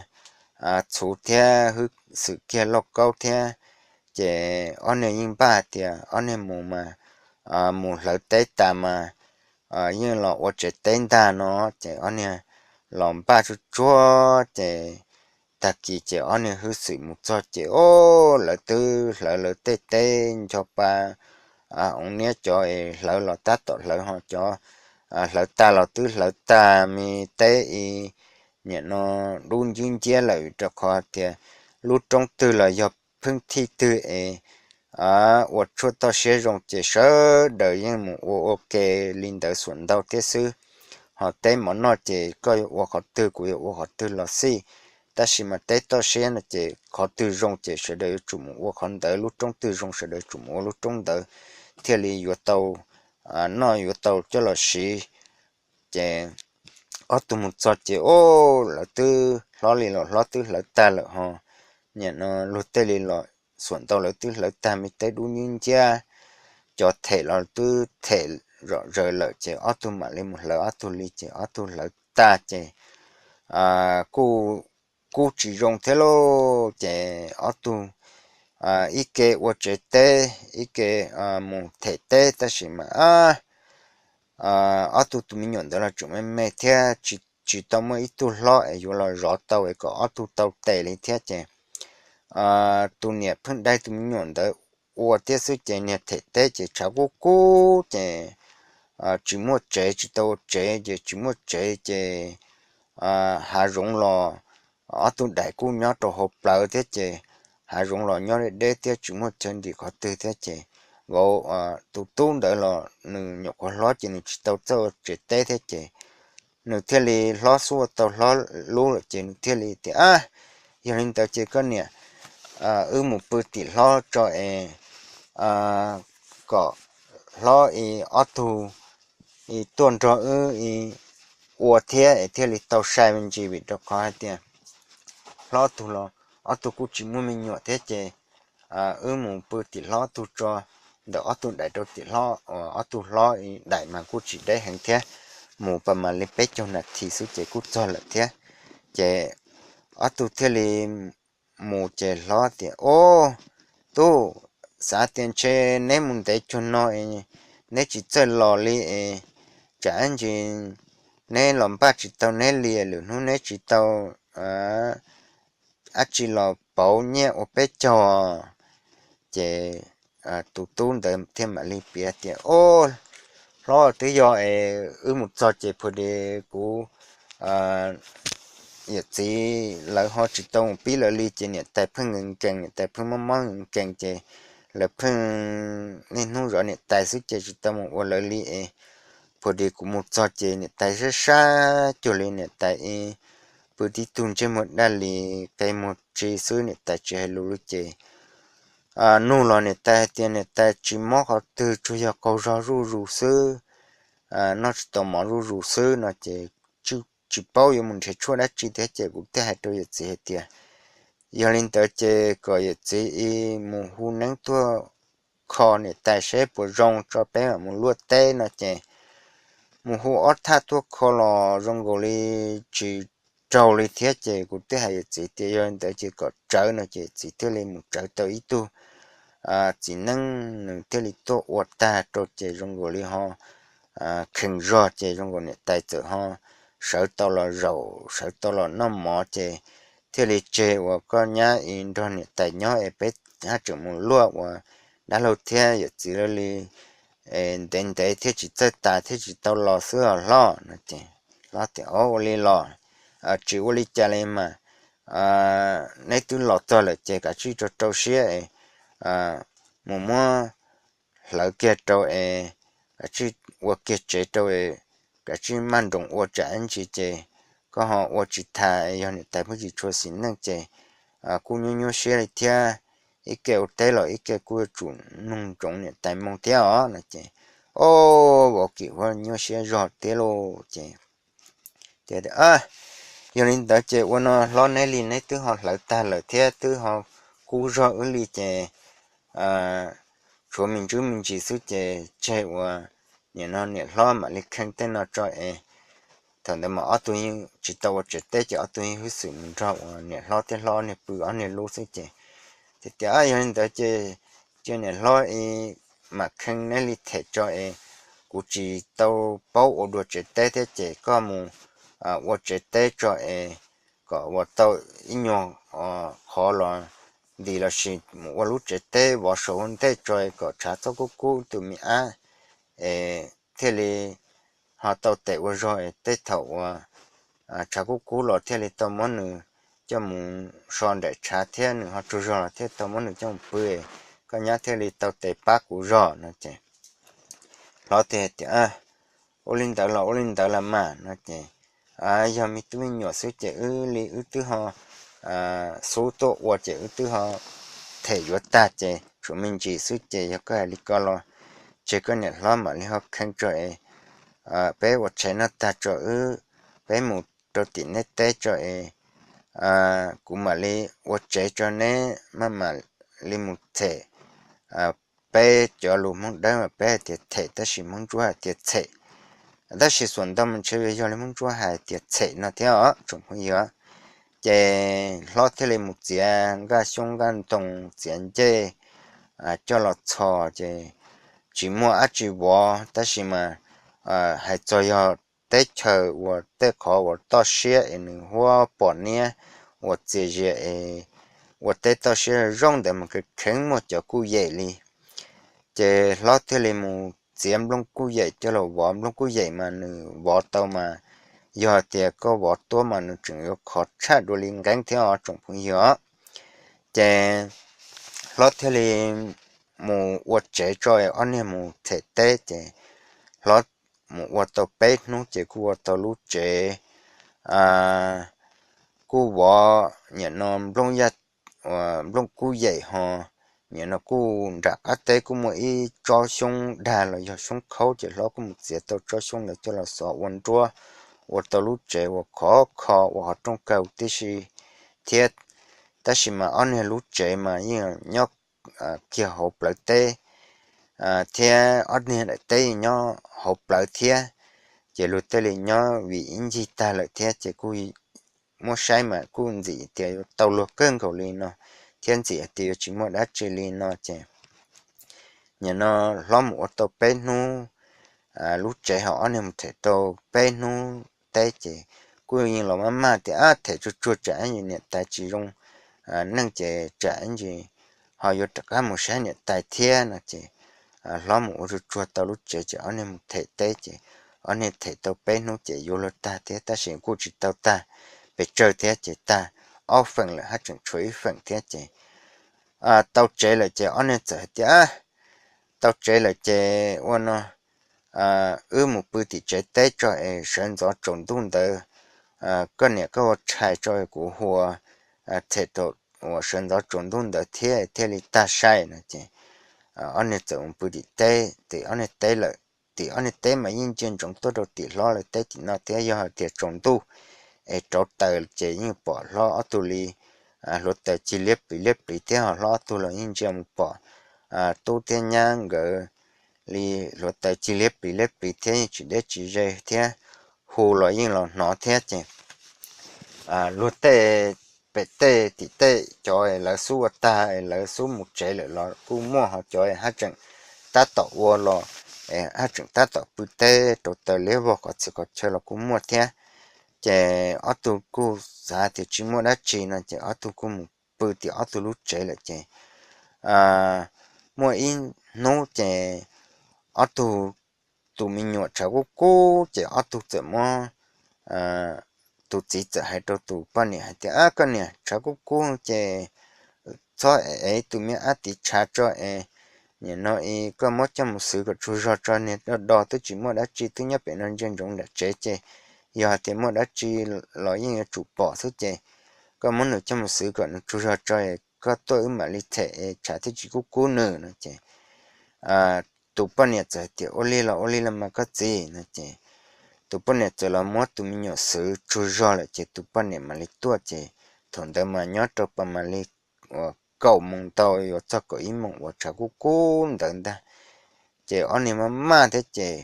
txhuv thiab hwb xwm kiag lauj kaub thiab ces ob niag yeej npaj tias ob niag mus mas mus hlawv teb tas mas yeej los ua tsev teb ntag no ces ob niag los npaj tsuag tsuag ces tag kis ces ob niag hwb xwm mus txog ces o lawv twb hlawv lawv tej teb ncho pa oov niab cov es hlawv los tab tom hlawv ho cov hlawv tag los twb hlawv tag me teb i nim no dub ncwb nciab lawm rau qhov tias lub roob twg los yog pheej thij twg es ua tshuaj toj siab zoo ces sawv daws yeej mus ua ua ke li ntawd xuam ntau thiab xwb. Ho teb mov noj ces koj yuav ua qhov twg kuv yuav ua qhov twg los xij, tab sis mas teb toj siab no ces qhov twg zoo ces sawv daws yuav tsum mus ua qhov ntawd, lub roob twg zoo sawv daws tsum mus ua lub roob ntawd thiaj li yuav tau noj yuav tau coj los siv. Ces ob tug mus txog ces o lawv twb hlob li los hlob twb hlawv tag lawm ho nim no luag tej li los xuam ntau lawv twb hlawv tag, me teb dub nyib nciab, cov them los twb them zom zaws lawm ces ob tug mam li mus hlawv ob tug li ces ob tug hlawv tag ces kuj, kuj tsis zoo thiab lauj. Ces ob tug ib ke ua tsev teb ib ke mus them teb tab sis mas ob tug tus me nyuam ntawd los tseem me me thiab tsis, tsis tau muaj ib tug hlob es yuav los zov tau es kom ob tug tau tes li thiab ces tus niam pheej dai tus me nyuam ntawd ua thiab xwb ces niag them teb ces tshav kub kub ces tsis muaj tsev, tsis tau ua tsev ces tsis muaj tsev ces hav zoov los ob tug daim kuj nyob rau hauv plawv thiab ces hav zoov los nyob deb deb thiab tsis muaj chaw ntim qhov twg thiab ces nkaus tus tub ntawd los nws nyuam qhuav hlob ces nws tsis tau txawj ua tsev teb thiab ces nws thiaj li hlob xub ua tau hlob lub lawm ces nws thiaj li tias, Yog li ntawd ces koj niam, wb mus pw tim hlob tso es kom hlob es ob tug es tuaj nrog wb ua thiab es thiaj li tau sai me ntsis vim rau qhov hais tias hlob tug los ob tug kuj tsis muaj me nyuam thiab ces wb mus pw tim hlob tug tso, ntawm ob tug daim rau tim hlob, ob tug hlob daim mas kuj tsis deb heev thiab, mus pas mam li peb caug nas this xwb ces kuj txog lawm thiab. Ces ob tug thiaj li mus ces hlob tias, Ob, tub, xav tias ntshe neb mus ntev cuag no es neb tsis txawj los li es tsam ib ntsis neb los npaj tsis tau neb li, lwm hnub neb tsis tau dab tsi los pauv nyiaj ua peb caug. Ces tus tub ntawd thiaj mam li piav tias, Ob, hlob, twb yog es wb mus txog ces phuj de kuv yawm txiv lawv ho tsis tau mus pib lawv li ces niam tais pheej nkees nkees, niam tais pheej mob mob nkees nkees ces lawv pheej niaj hnub zov niam tais xwb ces tsis tau mus ua lawv li es phuj de kuv mus txog ces niam tais sab sab cuag li niam tais es pw tib tug ntsej muag daj li qe muag tsi xwb, niam tais tsis hais lus li ces nug los niam tais hais tias niam tais tsis mob qhov twg, tsuas yog qaug zog zuj zus xwb, noj tsis tau mov zuj zus xwb no ces tsis paub yuav mus nrhiav tshuaj dab tsi thiab ces kuv thiaj hais rau yawm txiv hais tias yog li ntawd ces kom yawm txiv mus hu neeb tuaj kho niam tais seb puas zoo tso peb mam mus luaj teb no ces mus hu ob thaj tuaj kho los zoo nkaus li tsis raug li thiab ces kuv thiaj hais yawm txiv tias yog li ntawd ces kom tsawv no ces txiv thiaj li mus tsawv tau ib tug txiv neeb, nws thiaj li tuaj ua tag rau ces zoo nkaus li ho khees zog ces zoo nkaus niam tais txawm ho sawv tau los zaum, sawv tau los noj mov ces thiaj li tseg uas koj nyab es nrog niam tais nyob es peb haj tseem mus luaj ua dab laug thiab yawm txiv lawv li ntev ntev thiab tsis txawj tas thiab tsis tau los xwb os hlob no ces hlob tias, Ob, ua li los tsis ua li cas li mas, neb twb los txog lawm ces kav tsij rau rau siab es mus muab hlawv kiag rau es kav tsij ua kiag tsev rau es kav tsij maj nroos ua tsam ib ntsis ces koj ho ua tsis tas, yog niam tais pheej tsis tshua xis neej ces kuj nyuaj nyuaj siab li thiab, ib ke ua teb los ib ke kuj yuav tsum nug ntsoov niam tais moo thiab os no ces, Ob, vauv kim huab nyuaj siab zog thiab lauj ces tias, Yog li ntawd ces ua no hlob, neb li neb twb ho hlawv tag lawm thiab twb ho kub zog wb li ces tshuav me ntsis me ntsis xwb ces tseg uas nim no niam hlob mam li khee tej no tso es. Thaum ntawd mas ob tug yeej tsis tau ua tsev teb ces ob tug yeej hwb xwm mus nrog uas niam hlob thiab hlob niag pw ob niag lub xwb ces, ces tias, Yog li ntawd ces cia niam hlob es mam khee neb li them tso es kuv tsis tau paub ua dua tsev teb thiab ces koj mus ua tsev teb tso es kom ua tau ib nyuag qhov los ntim lossis mus ua lub tsev teb vov saum ua ntej tso es kom tshav txhob kub kub tus me ab es thiaj li ho tau tes ua zog es tej thaum uas tshav kub kub los thiaj li tau muab nws coj mus so nraim tshav thiab nws ho tsaug zog los thiaj tau muab nws coj mus pw, koj nyab thiaj li tau tes pab kuv zog no ces hlob thiaj tias, Ua li ntawd los ua li ntawd los mas no ces yog me tub me nyuam xwb ces wb li wb twb ho xub tuaj ua ces wb twb ho them yuav tag ces tshuav me ntsis xwb ces yog koj hais li ko los tseg koj niam hlob mam li ho khee tso es peb ua tshais noj tag tso wb, peb mus rau tim neb teb tso es kuv mam li ua tsev tso neb maj mam li mus them. Peb cov lus Hmoob Dawb mas peb hais tias them, tab sis Hmoob Ntsuab hais tias txhem. Tab sis xuas ntau mas ntshe yuav yog li Hmoob Ntsuab hais tias txhem no thiab os tsoom phooj ywg. Ces hlob thiaj li mus txiav nkaj xyoob nkaj ntoo, txiav ncej coj los txhos, ces tsis muaj dab tsi vov, tab sis mas hais txog yog teb chaws uas tej qhov uas toj siab es nws huab pom niab ua txias zias es ua teb toj siab zoo ntawd mas kheev kheev muaj cov kuj yem li. Ces hlob thiaj li mus txiav nplooj kuj yem coj los vov. Nplooj kuj yem mas nws vov tau mas yog tias koj vov tuab mas nws tseem yuav khov tshaj dua li nqeeb thiab os tsoom phooj ywg. Ces hlob thiaj li mus ua tsev tso, ob niag mus them teb. Ces hlob mus ua tau peb hnub ces kuj ua tau lub tsev, kuj vov nim no nplooj kuj yem ho nim no kuj nram qab teb kuj muaj ib tsob xyoob dag los yog xyoob khaub, ces hlob kuj mus txiav tau tsob xyoob ntawd coj los xov ua nruab, ua tau lub tsev uas khov kho ua qhov rooj kaw tib si thiab. Tab sis mas ob niag lub tsev mas yeej nyob kiag hauv plawv teb thiab ob niag daim teb nyob hauv plawv thiab. Ces luag thiaj li nyob vim ib ncig tag lawm thiab ces kuj muab saib mas kuj ntxim tias yuav tau luag kawg nkaus li no thiab ntxim tias yuav tsis muaj dab tsi li no ces nim no hlob mus ua tau peb hnub lub tsev ho ob niag mus them tau peb hnub teb ces kuj yeej los maj maj tias, Ab, them tsuag tsuag tsam ib ntsis niam tais tsis zoo neej ces tsam ib ntsis ho yuav rov qab mus saib niam tais thiab no ces hlob mus ua tsuag tsuag tau lub tsev ces ob niag mus them teb ces ob niag them tau peb hnub ces yuav luag tag thiab tab sis kuj tsis tau tag pes tsawg thiab ces tag ob feem lawm haj tseem tshuav ib feem thiab ces tau tsev lawm ces ob niag txawm hais tias, Tau tsev lawm ces ua no, wb mus pw tim tsev teb tso es sawv ntxov tsaus ntuj ntawd koj niam koj ua tshais tso kuv hu them tau uas sawv ntxov tsaus ntuj ntawd thiab thiaj li tag sai no ces ob niag txawm mus pw tim teb, tim ob niag teb lawm. Tim ob niag teb mas yeej ntsia ntsoov tuaj rau tim hlob lawv teb tim no thiab yog hais tias tsaus ntuj es rauv taws ces yeej pom hlob ob tug li hluav taws cig liab pliv liab pliv thiab ho hlob ob tug los yeej ntsia mus pom tub thiab nyab nkawd li hluav taws cig liab pliv liab pliv thiab yeej tsis deb tsis ze thiab hu los yeej los hnov thiab ces luag tej pem tej tim tej cov lawv xub ua tag lawv xub mus tsev lawm los kuj muaj ho cov haj tseem tab tom ua los haj tseem tab tom pw teb rauv taws liab vog qhov txhia qhov chaw los kuj muaj thiab. Ces ob tug kuj xav tias tsis muaj dab tsi no ces ob tug kuj mus pw tim ob tug lub tsev lawm ces muaj ib hnub ces ob tug, tus me nyuam tshav kub kub ces ob tug txawm muab, tus txiv txawm hais rau tus poj niam hais tias, Ab, koj niam, tshav kub kub ces txhob ev tus me ab tiv tshav tso es nim no koj muab coj mus xwv kom tsaug zog tso, niag do do twb tsis muaj dab tsi twb nyob pem no ntsia ntsoov nram tsev ces yog hais tias muaj dab tsi los yeej yuav tsum pom xwb ces koj muab nws coj mus xwv kom nws tsaug zog tso es koj tuaj wb mam li them es tshav thiaj tsis kub kub nws no ces tus poj niam txawm hais tias, Ua li los ua li los mas koj txiv no ces tus poj niam txawm los muab tus me nyuam xwv tsaug zog lawm ces tus poj niam mam li tuaj ces thaum ntawd mas nyob rau pas mam li uas kaum moos tau yuav txog kaum ib moos uas tshav kub kub ntawd ntag. Ces ob niag maj maj thiab ces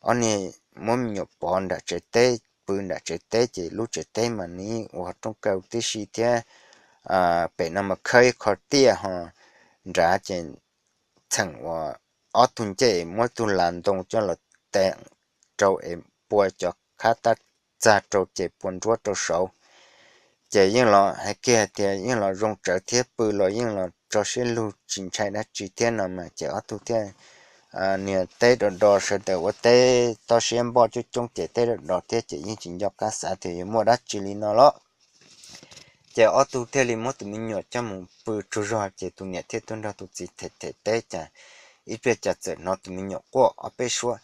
ob niag muab me nyuam pov nram tsev teb, pw nram tsev teb ces lub tsev teb mas nws ua rooj kaw tib si thiab pem no mas khawb ib qho tiaj ho nrad ces txheem uas ob tug ncej muab tug las ntoo coj los teem rau es pua cov khab tab txag rau ces pua nruab rau saud. Ces yeej los hais kiag hais tias yeej los zoo tsawv thiab pw los yeej los tso siab lug tsis ntshai dab tsi thiab no mas ces ob tug thiaj niag teb do do sawv daws ua teb toj siab npoj coob coob ces teb do do thiab ces yeej tsis nco qab xav tias yuav muaj dab tsi li no los ces ob tug thiaj li muab tus me nyuam coj mus pw tsaug zog ces tus niam thiaj tuaj nrog tus txiv them them teb cas ib pliag cas txawm hnov tus me nyuam quaj ob peb suab,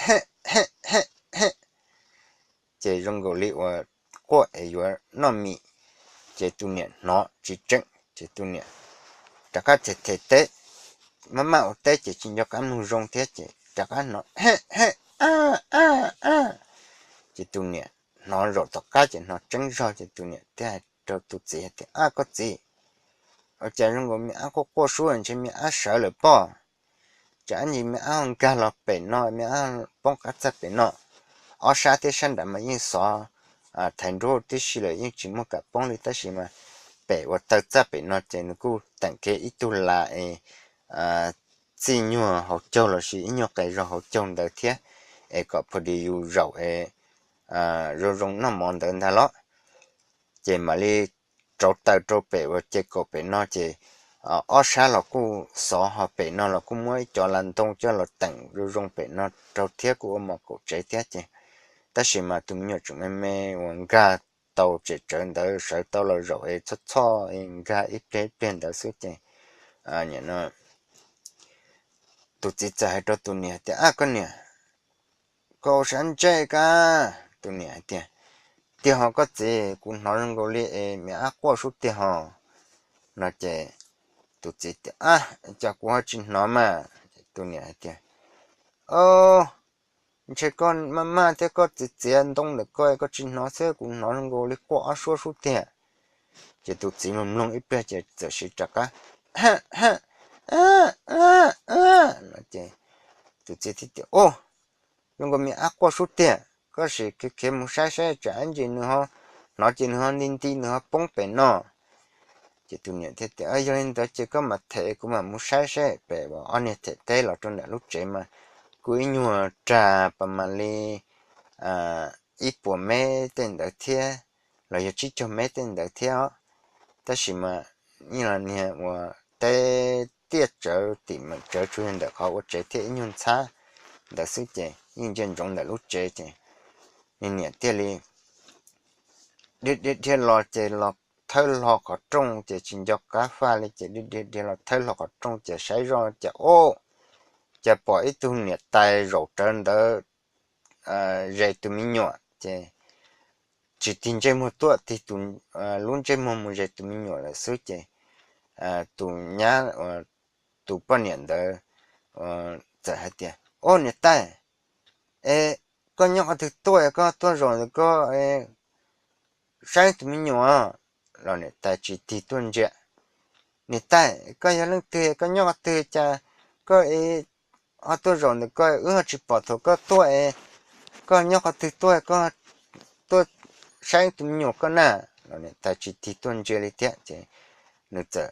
Hem hem hem hem. Ces zoo nkaus li uas quaj es yuav noj mis, ces tus niam hnov tsis tseeb ces tus niam rov qab them them teb, maj maj ua teb ces tsis nco qab mloog zoo thiab ces rov qab hnov hem hem a a a. Ces tus niam hnov zaum tom qab ces hnov tseeb zog ces tus niam thiaj hais rau tus txiv hais tias, Ab, koj txiv, Ua cas zoo nkaus me ab quaj quaj sub ntshe me ab sawv lawm pob. Tsam ib ntsis me ab ho nkag los pem no, me ab poob qab txaj pem no. Ob sab thiab sab nrad mas yeej xov thaiv nruab tib si lawm, yeej tsis muaj kam poob li, tab sis mas pem uas taw txaj pem no ces nws kuj teem kiag ib tug las es txij nyuag hauv caug los sis ib nyuag qes zog hauv caug ntawd thiab, es kom pha dis yus zaum es zoo zoo noj mov ntawd ntag los. Ces mam li rauv taws rau pem uas ces kaum pem no ces ob sab los kuj xov, ho pem no los kuj muab ib co las ntoo coj los teem zoo zoo pem no rau thiab, kuj ua mos kaum tsev thiab ces. Tab sis mas tus me nyuam tseem me me uas nkag tau tsem tsawv ntawd sawv tau los zaum es txhob txhoj nkag ib pliag ib pliag ntawd xwb ces, nim no tus txiv txawm hais rau tus niam tias, Ab koj niam, koj ua sab ntsej kab. Tus niam hais tias, Tiag ho koj txiv, kuv hnov zoo nkaus li es me ab quaj sub tiag ho. No ces tus txiv tias, Ab, cas kuv ho tsis hnov mas? Tus niam hais tias, Ntshe koj maj maj thiab koj txiav txiav ntoo ntawm koj, koj tsis hnov xwb, kuv hnov zoo nkaus li quaj ob suab sub tiag. Ces tus txiv mloog mloog ib pliag ces txawm siv rov qab no ces tus txiv thiaj tias, Ua, zoo nkaus me ab quaj sub tiag, koj sim khiav khiav mus saib saib tsam ib ntsis nws ho hnov ces nws ho nti nti nws ho poob pem no. Ces tus niam thiaj tias, Yog li ntawd ces koj mam them kuv mam mus saib saib. Pem ob niag them teb los rau ntawm lub tsev mas kuj ib nyuag rag pas mam li ib puas mev tej ntawd thiab, los yog tsib caug mev tej ntawd thiab os. Tab sis mas ib los niag uas teb tiaj tsawv tim meem tsawv tsuas yog ntawm qhov ua tsev thiab ib nyuag ntxhab ntawd xwb ces yeej ntsia ntsoov ntawm lub tsev ces niag niam thiaj li dhia dhia los ces los thawb hlo qhov rooj ces tsis nco qab faj li ces dhia dhia dhia los thawb hlo qhov rooj ces saib zoj ces ua cas pom ib tug niam tais zaum rawv ntawd ze tus me nyuam ces tsis tig ntsej muag tuaj, tig tus lub ntsej muag mus ze tus me nyuam lawm xwb ces tus nyab, tus poj niam ntawd txawm hais tias, Ua niam tais, es koj nyob qhov twg tuaj, koj tuaj zaum ntawm koj saib tus me nyuam? Los niam tais tsis tig tuaj ntsia. Niam tais, koj yog leej twg, koj nyob qhov twg cas koj ho tuaj zaum ntawm koj, wb ho tsis pom thaum koj tuaj es koj nyob qhov twg tuaj, koj tuaj saib tus me nyuam koj na? Los niam tais tsis tig tuaj ntsia li thiab ces nws txawm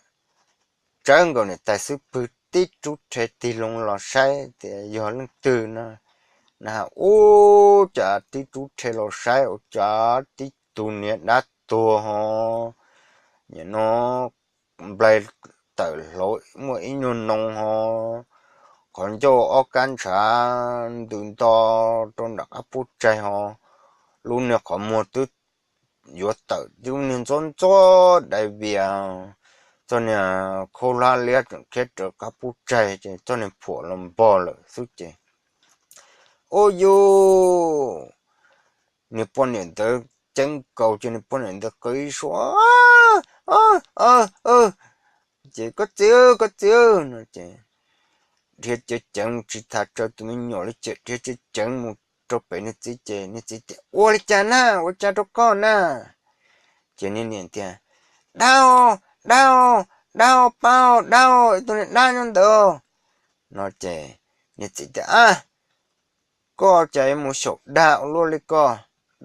tsawv nkaus niam tais xub pwg tib rub rhe tig loo los saib tias yog leej twg no. Na ua cas tib rub rhe los saib ua cas tib tug niag dab tuag ho, nim no nplai tawm hlauv muaj ib nyuag noo ho, qhov ncauj ob kab ntshav ntws nto rau nram qab puab tsaig ho, lub niag qhov muag twb yuav tawm tib lub niag ntxob ntxob dai vias, txoj niag khaub hlab liab tseem khiab rawv qab puab tsaig ces txoj niag phuam los npog lawm xwb ces. Ua yus, niag poj niam ntawd ceeb nkaus ces niag poj niam ntawd qw ib suab, ces koj txiv, koj txiv no ces dhia ceev ceev mus tsis tham raws tus me nyuam li ces dhia ceev ceev mus rau pem niag txiv ces niag txiv tias ua li cas na, ua cas rau koj na? Ces niag niam tias dab, dab, dab pab, dab, ib tug niag dab nyob ntawd no ces niag txiv tias a, koj cas yuav mus xyaum dag ua luaj li koj,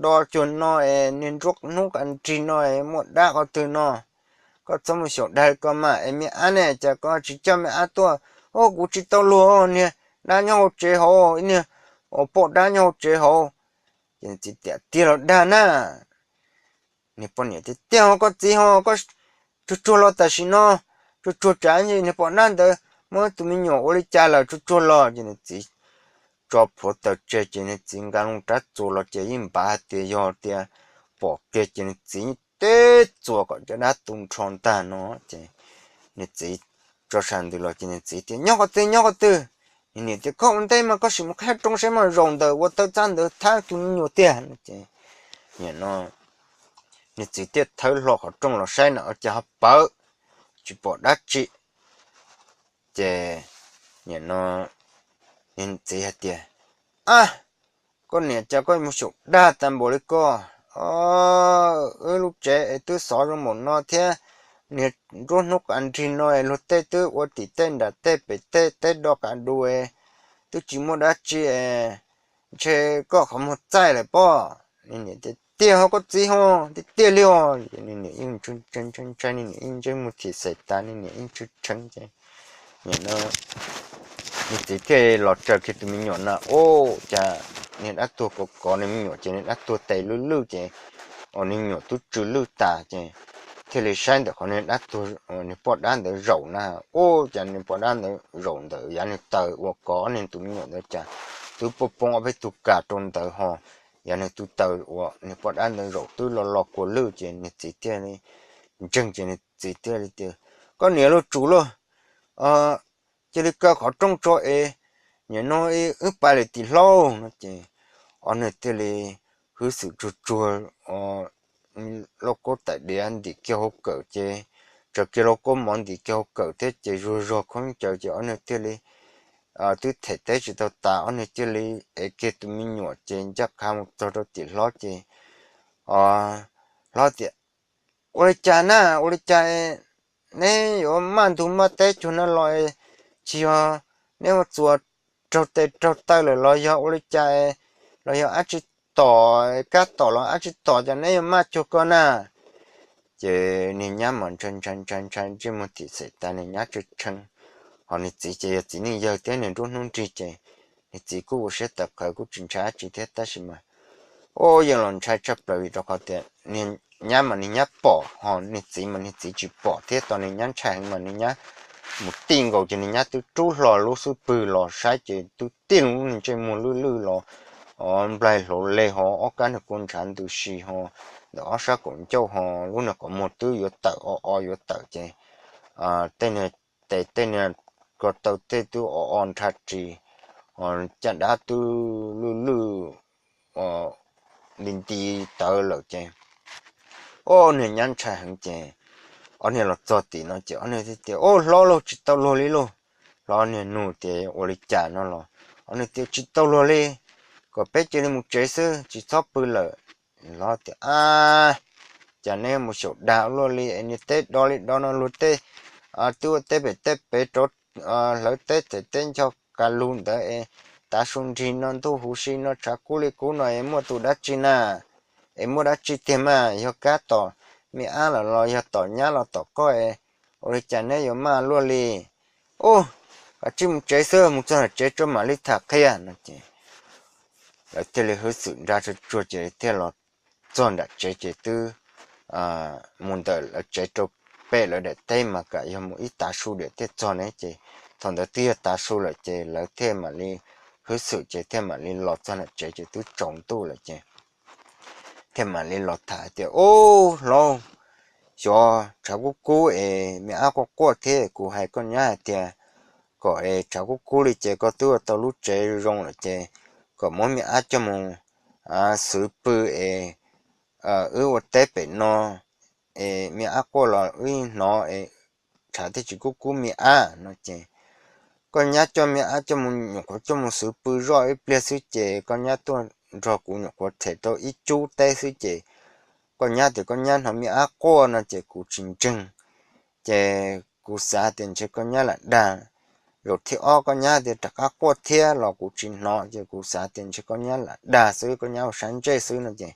do cuag no es niag nruab hnub qas nrig no es muaj dab qhov twg no, koj txhob mus xyaum dag li koj mas es me ab ne cas koj tsis coj me ab tuaj, o kuv tsis tau luag, niag dab nyob hauv tsev hauv, niag poj dab nyob hauv tsev hauv. Ces niag txiv tias tiag los dag na. Niag poj niam tias tiag ho koj txiv ho, koj tsuag tsuag los tam sim no, tsuag tsuag tsam niag poj dab ntawd muab tus me nyuam ua li cas lawm, tsuag tsuag los. Ces niag txiv tso plhuav taws tseg ces niag txiv nqa loo rab txuas los ces yeej npav hais tias yog tias pom kiag ces niag txiv teb txuas kom cov dab tu nrho ntag no ces niag txiv tso sas ntws los ces niag txiv tias nyob qhov twg, nyob qhov twg? Niag niam tias koj ua ntej mas koj sim mus qhib roob saib mas zaum ntawm ua tawb txab ntawd thab tus me nyuam tiag no ces nim no niag txiv thiaj thawb hlo qhov rooj los saib na ua cas ho pawv, tsis pom dab tsi. Ces nim no niag txiv hais tias a, koj niam cas koj mus xyaum dag tag npaum li koj, wb lub tsev es twb xov zoo npaum no thiab, niag nruab hnub qav nrig no luag tej twb ua tim tej nram tej pem tej teb do qav du, twb tsis muaj dab tsi, ntshe koj qhov muag txaij lawm pob. Tiag tiag ho koj txiv ho, tiag tiag li os. Nws niam yeej ntshai ntshai, nws niam yeej ntsej muag thim xaim tas, nws niam yeej tshee tshee ces nim no nws txiv thiaj los tsaws kiag tus me nyuam na, ua cas niag dab tuag kov kov nws me nyuam ces niag dab tuag tes lwj lwj ces, uas nws me nyuam twb tsw lwj tas ces thiaj li saib ntawm qhov niag dab tuag, niag poj dab ntawd zaum na, ua cas niag poj dab ntawd zaum ntawm yav nws taws uas kov nws tus me nyuam ntawd cas twb poob poob ob peb tug kas rau ntawd ho, yav nws tus taws uas niag poj dab ntawd zaum twb lo lo kua lwj ces nws txiv thiaj li ntseeg ces nws txiv thiaj li tias, koj niam, luj tsum lauj, cia li kaw qhov rooj tso es nim no wb pais lawm tim hlob no ces ob niag thiaj li hwb xwm tsuag tsuag lauj kaub tais diav ntim kiag hauv kawm ces, tsaws kiag lauj kaub mov ntim kiag hauv kawm thiab ces zuag zog khaub ncaws ces ob niag thiaj li twb them teb tsis tau tas, ob niag thiaj li ev kiag tus me nyuam ces ncaj qha mus txog rau tim hlob ces hlob tias, ua li cas na, ua li cas neb yuav maj ntug maj teb cuag no los, tsis yog neb ua txuas raug tes raug taw lawm los yog ua li cas, los yog dab tsi tom, kab tom los dab tsi tom cas neb yuav maj cuag ko na? Ces niag nyab mas ntshai ntshai ntshai ntshai ntsej muag thim xaim tas, niag nyab tshee tshee, ho niag txiv ces yog txiv neej yawg thiab nws nruab hnub nrig ces niag txiv kuj ua siab tawv qhawv kuj tsis ntshai dab tsi thiab tab sis mas ua yeej los ntshai tshaj plaws vim rau qhov tias niag nyab mas niag nyab pom ho niag txiv mas niag txiv tsis pom thiab tos niag nyab ntshai heev mas niag nyab mus tij nkaus ces niag nyab twb rub hlo lub xub pwg los saib ces twb tij lub niag ntsej muag lwj lwj los nplaig hlauv leg ho ob kab niag kua ntshav ntws si ho ntawm ob sab kaum ncauj ho lub niag qhov muag twb yuav tawm o o yuav tawm ces tej niag tes tej niag ko taw tej twb o o nrha ris, caj dab twb lwj lwj li nti tawv lawm ces ob niag nyab ntshai heev ces ob niag los txog tim no ces ob niag thiaj tias, ub, hlob lauj, tsis tau luag li lauj. Hlob niag nug tias ua li cas no los ob niag tias tsis tau luag li, kom peb cia li mus tsev xwb tsis txhob pw lawm. Hlob tias, ab, cas neb mus xyaum dag ua luaj li es niag teb do li do no luag tej twb ua teb pem teb pem rau hlawv teb them teb ncho ka lug ntawd es tav su nrig no ntuj huv si no tshav kub li kub no es muaj tus dab tsi na? Es muaj dab tsi tiag mas, yog kab tom me ab los los yog tom nyab los tom koj es ua li cas neb yuav maj luaj li? Ub, kav tsij mus tsev xwb, mus txog nram tsev tso mam li tham qhia no ces lawv thiaj li hwb xwm nra tsuag tsuag ces thiaj los txog nram tsev ces twb mus ntawm lawv tsev rau pem lawv daim teb mas kam yog mus ib tav su diam thiaj txog ne ces thaum ntawd twb yog tav su lawm ces lawv thiaj mam li hwb xwm ces thiaj mam li los txog nram tsev ces twb tsaus ntuj lawm ces thiaj mam li los tham tias, ub, hlob, xyov tshav kub kub es me ab quaj quaj thiab kuv hais koj nyab hais tias kom es tshav kub kub li ces koj twb ua tau lub tsev zoo lawm ces kom muab me ab coj mus xwv pw es wb ua teb pem no es me ab quaj los wb hnov es tshav thiaj tsis kub kub me ab no ces koj nyab coj me ab coj mus nyuam qhuav coj mus xwv pw zoj ib pliag xwb ces koj nyab tuaj nrog kuv nyuam qhuav them rau ib cub teb xwb ces koj nyab tias koj nyab hnov me ab quaj no ces kuv tsis ntseeg. Ces kuv xav tias ntshe koj nyab lam dag. Zaum thib ob koj nyab tias rov qab quaj thiab los kuv tsis hnov ces kuv xav tias ntshe koj nyab lam dag xwb, koj nyab ua sab ntsej xwb no ces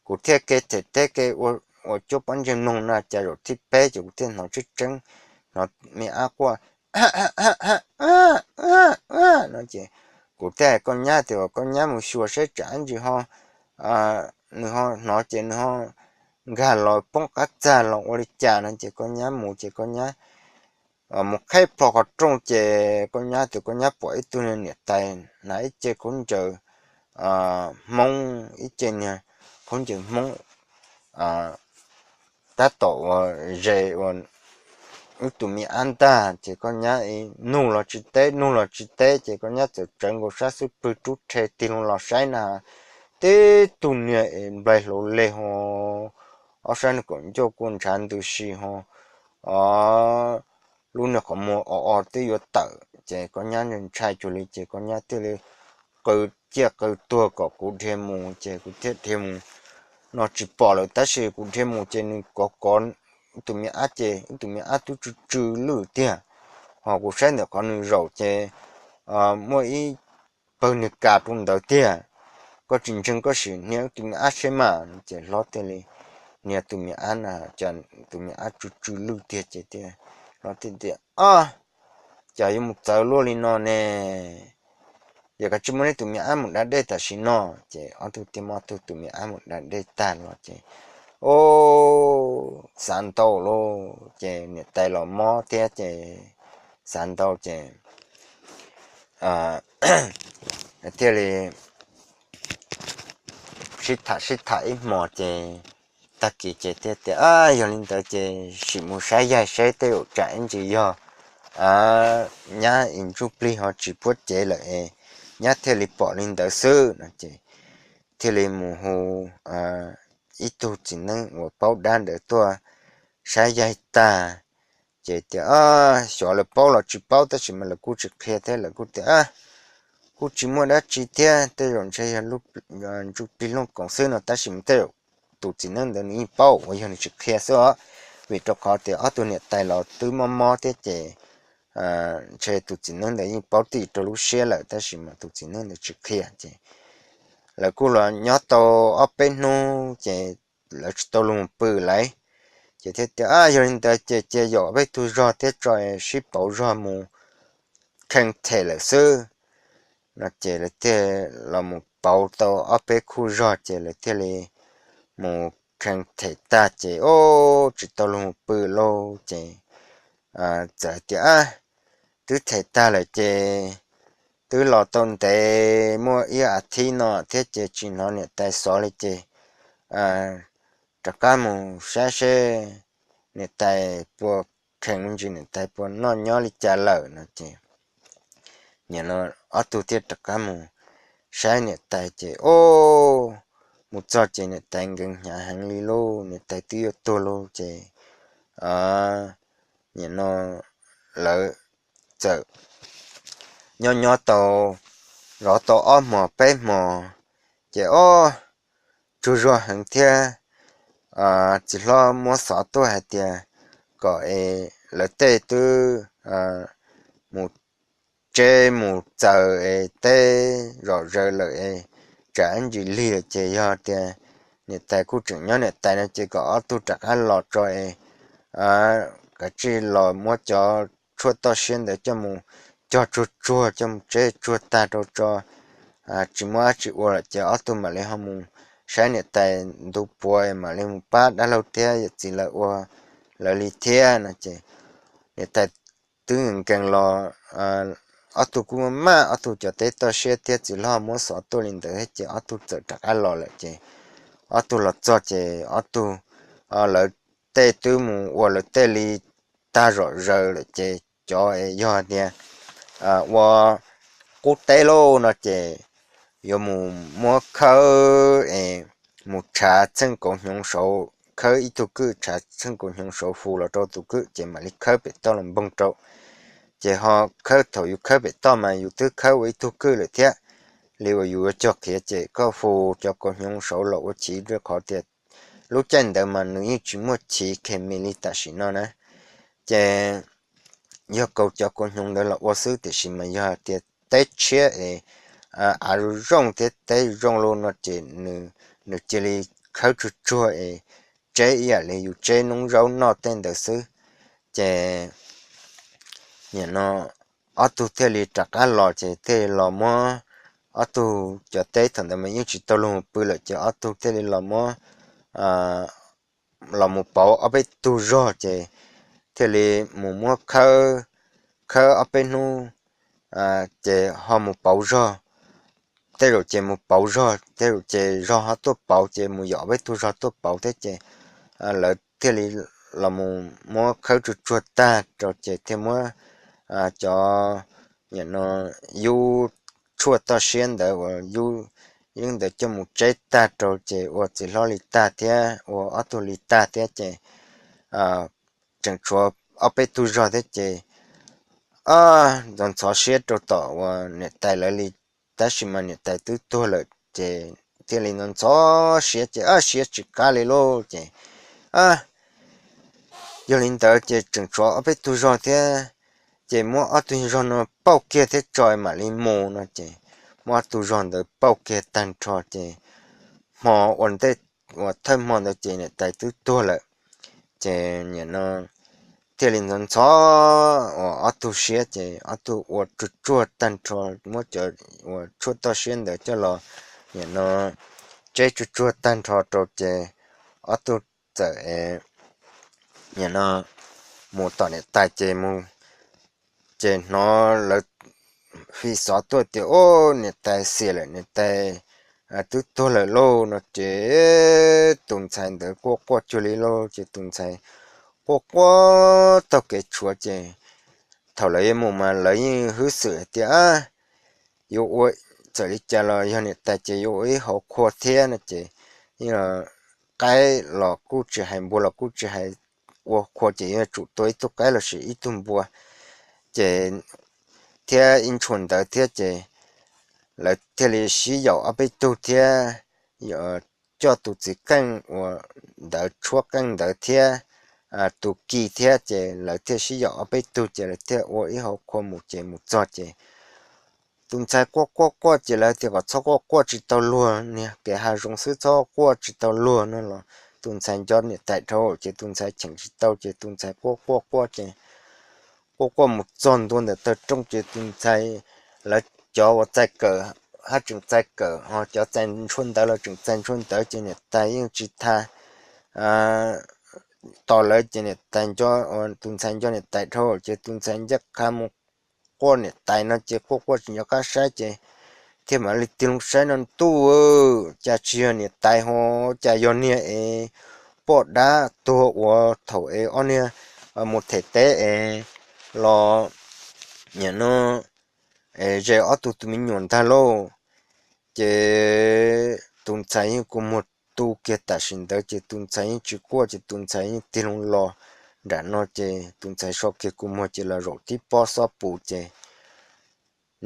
kuv thiaj ke them teb ke ua cuab pob ntseg mloog no ces zaum thib peb ces kuv thiaj hnov tseeb tseeb, hnov me ab quaj no ces kuv thiaj hais koj nyab tias kom koj nyab mus xyuas saib tsam ntsis ho nws ho hnov ces nws ho nkag los poob qab txag los ua li cas no ces koj nyab mus ces koj nyab mus qhib plho qhov rooj ces koj nyab tias koj nyab pom ib tug niam tais hnav ib ce khaub ncaws Hmoob, ib ce niag khaub ncaws Hmoob tab tom uas ze ua ib tug me ab ntag ces koj nyab nug los tsis teb, nug los tsis teb ces koj nyab txawm tsawv nkaus sab xub pwg rub rhe tig loo los saib na, tib tug niag es nplaig hlauv leg ho ob sab niag kaum ncauj kua ntshav ntws si ho lub niag qhov muag o o twb yuav tawm ces koj nyab ntshai cuag li ces koj nyab thiaj li qw ciaj qw tuag kom kuv dhia mus ces kuv thiaj dhia mus. No tsis pom lawm tab sis kuv dhia mus ces nws kov kov tus me ab ces ib tus me ab twb tsw tsw lwj tiag, ho kuv saib ntawm qhov nws zaum ces muaj ib pawg niag kas rau ntawd tiag. Koj tsis ntseeg koj sim hnia tus me ab seb mas. Ces hlob thiaj li hnia tus me ab na, cas tus me ab tsw tsw lwj tiag ces hlob thiaj tias, Ob, cas yuav mus txawv luaj li no ne? Yog koj tsis muab neb tus me ab mus da dej tam sim no. Ces ob tug thiaj muab ob tug tus me ab mus da dej tag los ces, o, xav ntau lauj, ces niam tais los mob thiab ces xav ntau ces thiaj li sib tham sib tham ib hmos ces tag kis ces thiaj tias, Yog li ntawd ces sim mus saib yaig seb tej zaum tsam ib ntsis yog nyab ib ntsuj plig ho tsis puab cev lawm es nyab thiaj li pom li ntawd xwb no ces thiaj li mus hu ib tug txiv neeb uas paub dab ntawd tuaj saib yaig tag. Ces tias, Xyov lawv paub los tsis paub tab sis mas lawv kuj tsis qhia thiab, lawv kuj tias kuj tsis muaj dab tsi thiab, tej zaum ntshe yog ntsuj plig looj koom xwb no, tab sis mas tej zaum tus txiv neeb ntawd nws yeej paub uas yog nws tsis qhia xwb os, vim rau qhov tias ob tug niam tais los twb mob mob thiab ces ntshe tus txiv neeb ntawd yeej paub txij rau lub siab lawm tab sis mas tus txiv neeb ntawd tsis qhia ces lawv kuj los nyob tau ob peb hnub ces lawv tsis tau luag mus pw lawm. Ces thiaj tias, Yog li ntawd ces cia yog peb tug zog thiab tso sib pauv zog mus khee them lawm xwb no ces lawv thiaj los mus pauv tau ob peb khub zog ces lawv thiaj li mus khee them tag ces, o, tsis tau luag mus pw lauj ces txawm tias, Twb them tag lawm ces twb los tau ntev muaj ib as thiv no thiab ces tsis hnov niam tais xov li ces rov qab mus saib seb niam tais puas kheev me ntsis, niam tais puas noj nyob li cas lawm no ces nim no ob tug thiaj rov qab mus saib niam tais ces, o, mus txog ces niam tais nkees hnyav heev li lauj, niam tais twb yuav tuag lauj ces nim no lawv txawm nyob nyob tau zov tau ob hmos peb hmos ces, o, tsaug zog heev thiab txiv hlob muab xov tuaj hais tias kom es lawv tej twb mus tseb mus txaws es teb zom zaws lawm es tsam ib ntsis lig ces yog tias niam tais kuj tseem nyob niam tais no ces kom ob tug rov qab los tso es kav tsij los muab cov tshuaj toj siab ntawd coj mus cog tsuag tsuag, coj mus tseb tsuag tag rau tso, tsis muaj dab tsi ua lawm ces ob tug mam li ho mus saib niam tais ntu puav mam li mus pab dab laug thiab yawm txiv lawv ua lawv li thiab no ces niam tais twb nkees los ob tug kuj maj, ob tug cov teb toj siab thiab txiv hlob muab xov tuaj li ntawd thiab ces ob tug txawm rov qab los lawm ces ob tug los txog ces ob tug lawv tej twb mus ua lawv tej li tag zom zaws lawm ces cov yog tias ua qub teb lauj no ces yuav mus muab khawb es mus tshav txheej kauv hnyuv saud, khawb ib tug kwj tshav txheej kauv hnyuv saud fu los rau tus kwj ces mam li khawb pem toj los npoog rau. Ces ho khawb, thaum yus khawb pem toj mas yus twb khawb ua ib tug kwj lawm thiab, li uas yus yuav cog qhiav ces koj fu cov kauv hnyuv saud los ua chiv rau qhov tias lub caij ntawd mas nws yeej tsis muaj chiv khes mis li tam sim no na. Ces yog kaus cov kauv hnyuv ntawd los ua xwb tiam sis mas yog tias teb tshiab es av zoo zoo thiab teb zoo loj no ces nws cia li khawb tsuag tsuag es tseb ib yam li yus tseb noob zaub noj tej ntawd xwb. Ces nim no ob tug thiaj li rov qab los ces thiaj li los muab ob tug cov teb, thaum ntawd mas yeej tsis tau luag mus pw lawm ces ob tug thiaj li los muab los mus pauv ob peb tug zog ces thiaj li mus muab khawb, khawb ob peb hnub ces ho mus pauv zog. Tej zaum ces mus pauv zog, tej zaum ces zog ho tuaj pauv ces mus yom ob peb tug zog tuaj pauv thiab ces lawv thiaj li los mus muab khawb tsuag tsuag tag rau ces thiaj muab cov, nim no, yub tshuaj toj siab ntawd uas yub yeeb ntawd coj mus tseb tag rau ces ua txiv hlob li tag thiab ua ob tug li tag thiab ces tseem tshuav ob peb tug zog thiab ces ntxhov ntxhov siab rau tom uas niam tais lawv li, tab sis mas niam tais twb tuag lawm ces thiaj li ntxhov ntxhov siab ces siab tsis qab li lauj ces Yog li ntawd ces tseem tshuav ob peb tug zog thiab, ces muab ob tug zog no pauj kiag thiab tso mam li mus no ces muab ob tug zog ntawd pauj kiag tag nrho ces hmo ua ntej uas thawj hmo ntawd ces niam tais twb tuag lawm. Ces nim no thiaj li ntxhov ntxhov uas ob tug siab ces ob tug ua tsuag tsuag tag nrho, muab cov uas tshuaj toj siab ntawd coj los nim no tseb tsuag tsuag tag nrho rau ces ob tug txawm nim no mus tom niam tais ces mus ces hnov lawv fi xov tuaj tias, Ub, niam tais xiam lawm, niam tais twb tuag lawm lauj no ces tus ntxhais ntawd quaj quaj cuag li lauj ces tus ntxhais quaj quaj taug kev tshuav ces thaum lawv yuav mus mas lawv yeej hwb xwm hais tias yuav ua, txawm li cas los yog niam tais ces yuav ua ib hauv qhua thiab no ces yeej qaib los kuj tsis hais, npua los kuj tsis hais, ua qhua ces yuav tsum tua ib tug qaib los sis ib tug npua ces thiab ib ntshua ntawd thiab ces lawv thiaj li sib yaum ob peb tug thiab coj tus txiv qeej uas ntawd tshuab qeej ntawd thiab tus ki thiab ces lawv thiaj sib yaum ob peb tug ces lawv thiaj ua ib hauv qhua mus ces mus txog ces tus ntxhais quaj quaj quaj ces lawv tias kom txhob quaj quaj tsis tau luag, niag kev hav zoov xwb txhob quaj tsis tau luag no los tus ntxhais nco niam tais dhau ces tus ntxhais cheem tsis tau ces tus ntxhais quaj quaj quaj ces quaj quaj mus txog ntua ntawm taw rooj ces tus ntxhais, lawv cov uas txais kawm haj tseem txais kawm ho cov txais ntshua ntawd los tseem txais ntshua ntawd ces niam tais yeej tsis tha tos lawv ces niam tais, tus ntxhais nco niam tais dhau ces tus ntxhais ncaj qha mus quaj niam tais no ces quaj quaj tsis nco qab saib ces thiaj mam li tig loo saib no ntuj, cas tsis yog niam tais ho, cas yog niag es poj dab tuag uas thaum es ob niag mus them teb es los nim no ze ob tug tus me nyuam ntag lauj. Ces tus ntxhais yeej kua muag tu kiag tam sim ntawd ces tus ntxhais yeej tsis quaj ces tus ntxhais yeej tig loo los nram no ces tus ntxhais so kiag kua muag ces los zaum tib pob xob pus ces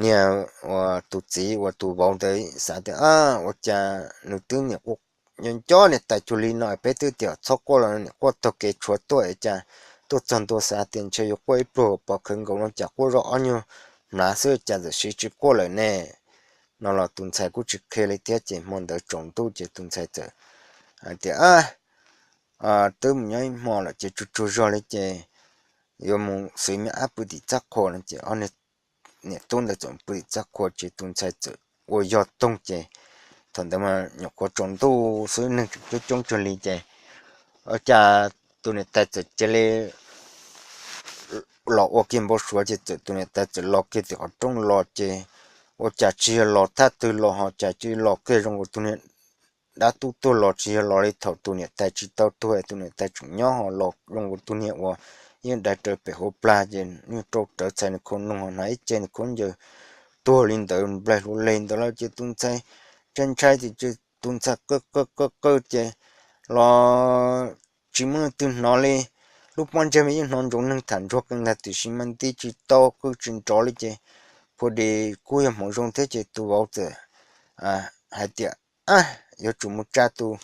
niag uas tus txiv uas tus vauv ntawd xav tias, Ab, ua cas nws twb niam quaj nco nco niam tais cuag li no, peb twb tias txhob quaj los niam quaj taug kev tshuav tuaj es cas tuaj txog ntua xav tias ntshe yuav quaj ib pluag pov khawv nkaus no cas quaj zoj ob nyuag hmlav xwb cas txawm siv tsis quaj lawm ne? No los tus ntxhais kuj tsis qhia li thiab ces hmo ntawd tsaus ntuj ces tus ntxhais txawm hais tias, Ab, twb mus nyob ib hmo lawm ces tsuag tsuag zog li ces yuav mus xwb me ab pw tim txaj qhua no ces ob niam tub ntawd txawm pw tim txaj qhua ces tus ntxhais txawm ua yog toog ces thaum ntawd mas nyuam qhuav tsaus ntuj xwb neeg tseem coob coob cuag li ces ua cas tus niam tais txawm cia li los ua kiag npau suav ces txawm tus niam tais txawm los kiag tim qhov rooj los ces ua cas tsis yog los thaj twg los ho cas cia li los kiag zoo nkaus tus niag dab tub tuag los tsis yog los li thaum tus niam tais tsis tau tuag es tus niam tais tseem nyob ho los zoo nkaus tus niag uas yeej dai raws pem hauv plag ces yeej rau rawv txhais nws khau noog ho hnav ib ce nws khaub ncaws tuag li ntawd nplaig hlua leg ntawd lawm ces tus ntxhais ntshai ntshai ces tus ntxhais qw qw qw qw ces los tsis muaj leej twg hnov li. Lub pob ntseg mas yeej hnov ntsoov neeg tham ntsuag qee ntag tiam sis mas nti tsis tau qw tsis nrov li ces phuaj di kuj yog hmoov zoo thiab ces tus vauv txawm hais tias, Ab, yuav tsum mus tsa tus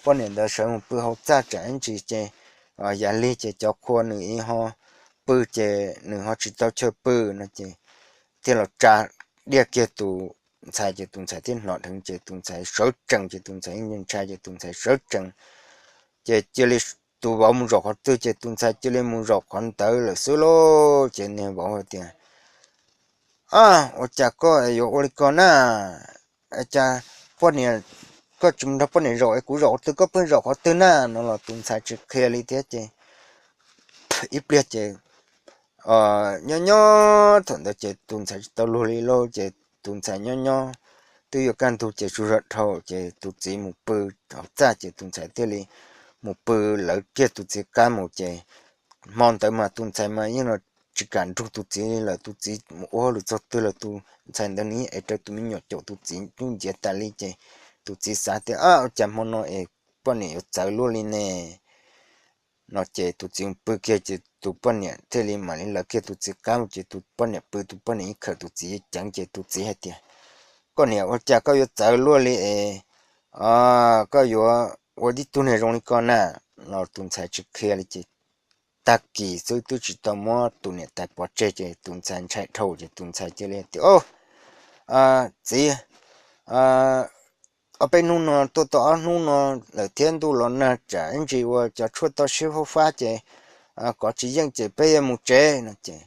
poj niam ntawd sawv mus pw hauv txaj tsam ib ntsis ces yav lig ces cov qhua nws ib ho pw ces nws ho tsis tau chaw pw no ces thiaj los tsa diaj kiag tus ntxhais ces tus ntxhais thiaj hnov dheev ces tus ntxhais sawv tsees ces tus ntxhais yeej ntshai ces tus ntxhais sawv tsees ces cia li tus vauv mus zaum qhov twg ces tus ntxhais cia li mus zaum qhov ntawd lawm xwb lauj. Ces niag vauv hais tias, Ab, ua cas koj yuav ua li ko na? Cas poj niam, koj tsis mus nrog poj niam zaum es kuv zaum qhov twg koj pheej zaum qhov twg na? No los tus ntxhais tsis qhia li thiab ces ib pliag ces nyob nyob thaum ntawd ces tus ntxhais tsis tau luag li lauj ces tus ntxhais nyob nyob twb yuav kaj ntug ces tsaug zog dhau ces tus txiv mus pw hauv txaj ces tus ntxhais thiaj li mus pw lawv kiag tus txiv qab mus ces hmo ntawd mas tus ntxhais mas yeej los tsis kam nrug tus txiv li lawm, tus txiv mus ua hauj lwm txog twg los tus ntxhais ntawd nws yeej ev rawv tus me nyuam caum tus txiv ncub nciav tas li ces tus txiv xav tias, Ab, ua cas hmo no es poj niam yuav txawv luaj li ne? No ces tus txiv mus pw kiag ces tus poj niam thiaj li mam li lawv kiag tus txiv qab mus ces tus poj niam pw tus poj niam yeej khawm tus txiv ceev ces tus txiv hais tias, Koj niam, ua cas koj yuav txawv luaj li es koj yuav ua tib tug niag zoo li ko na? No tus ntxhais tsis qhia li ces tag kis xwb twb tsis tau muab tus niam tais pov tseg ces tus ntxhais ntshai dhau ces tus ntxhais cia li tias, Au, txiv, ob peb hnub no tuaj tau ob hnub no lawm thiab ntuj los nag tsam ib ntsis ua cov tshuaj toj siab fab fab ces kov tsis yeej ces peb yuav mus tsev no ces,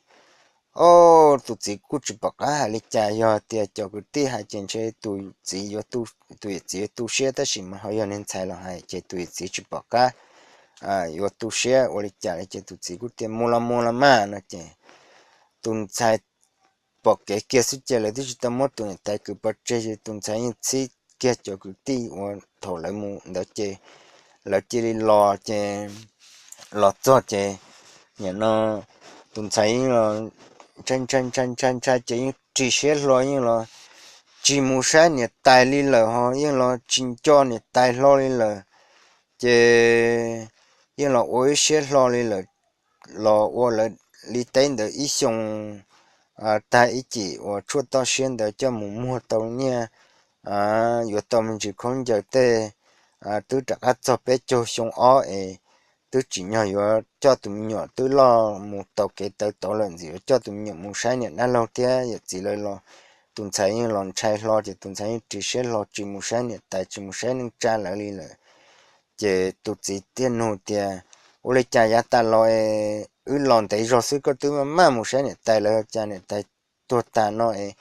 o, tus txiv kuj tsis pom qab hais li cas, yog tias cov kwv tij hais ces ntshe tus txiv yuav tu, tus yawm txiv yuav tu siab tab sis mas ho yog niag ntxhais los hais ces tus yawm txiv tsis pom qab yuav tu siab ua li cas li ces tus txiv kuj tias mus los mus los mas no ces tus ntxhais pom kev kiag xwb ces lawv twb tsis tau muab tus niam tais kwv pov tseg ces tus ntxhais yeej txhib kiag cov kwv tij uas thaum lawv mus ntawd ces lawv cia li los ces los txog ces nim no tus ntxhais yeej los ntshai ntshai ntshai ntshai ntshai ces yeej ris siab hlo yeej los tsis mus saib niam tais li lawm ho yeej los tsis nco niam tais hlo li lawm ces yeej los ua ib siab hlo li lawm los ua lawv li teb ntawd ib xyoo tag ib cim uas tshuaj toj siab ntawd coj mus muag tau nyiaj yuav tau me ntsis khaub ncaws tej twb rov qab txog peb caug xyoo ob es twb tsim nyog yuav coj tus me nyuam twb loj mus tau kev tawv tauv lawm ntxim yuav coj tus me nyuam mus saib niam dab laug thiab yawm txiv lawv los tus ntxhais yeej los ntshai hlo ces tus ntxhais yeej ris siab hlo tsis mus saib niam tais tsis mus saib neej tsa lawv li lawm ces tus txiv thiaj nug tias, Ua li cas yav tas los es wb los ntev zog xwb koj twb maj maj mus saib niam tais lawv cas niam tais tuag tas no es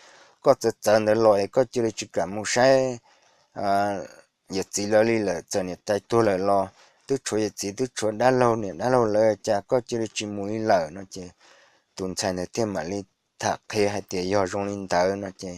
koj txawv txawv ntawd los es koj cia li tsis kam mus saib yawm txiv lawv li lawm, txawm niam tais tuag lawm los twb tshuav yawm txiv twb tshuav dab laug niam dab laug lawv cas koj cia li tsis mus li lawm no ces tus ntxhais ntawd thiaj mam li tham qhia hais tias yog zoo li ntawd no ces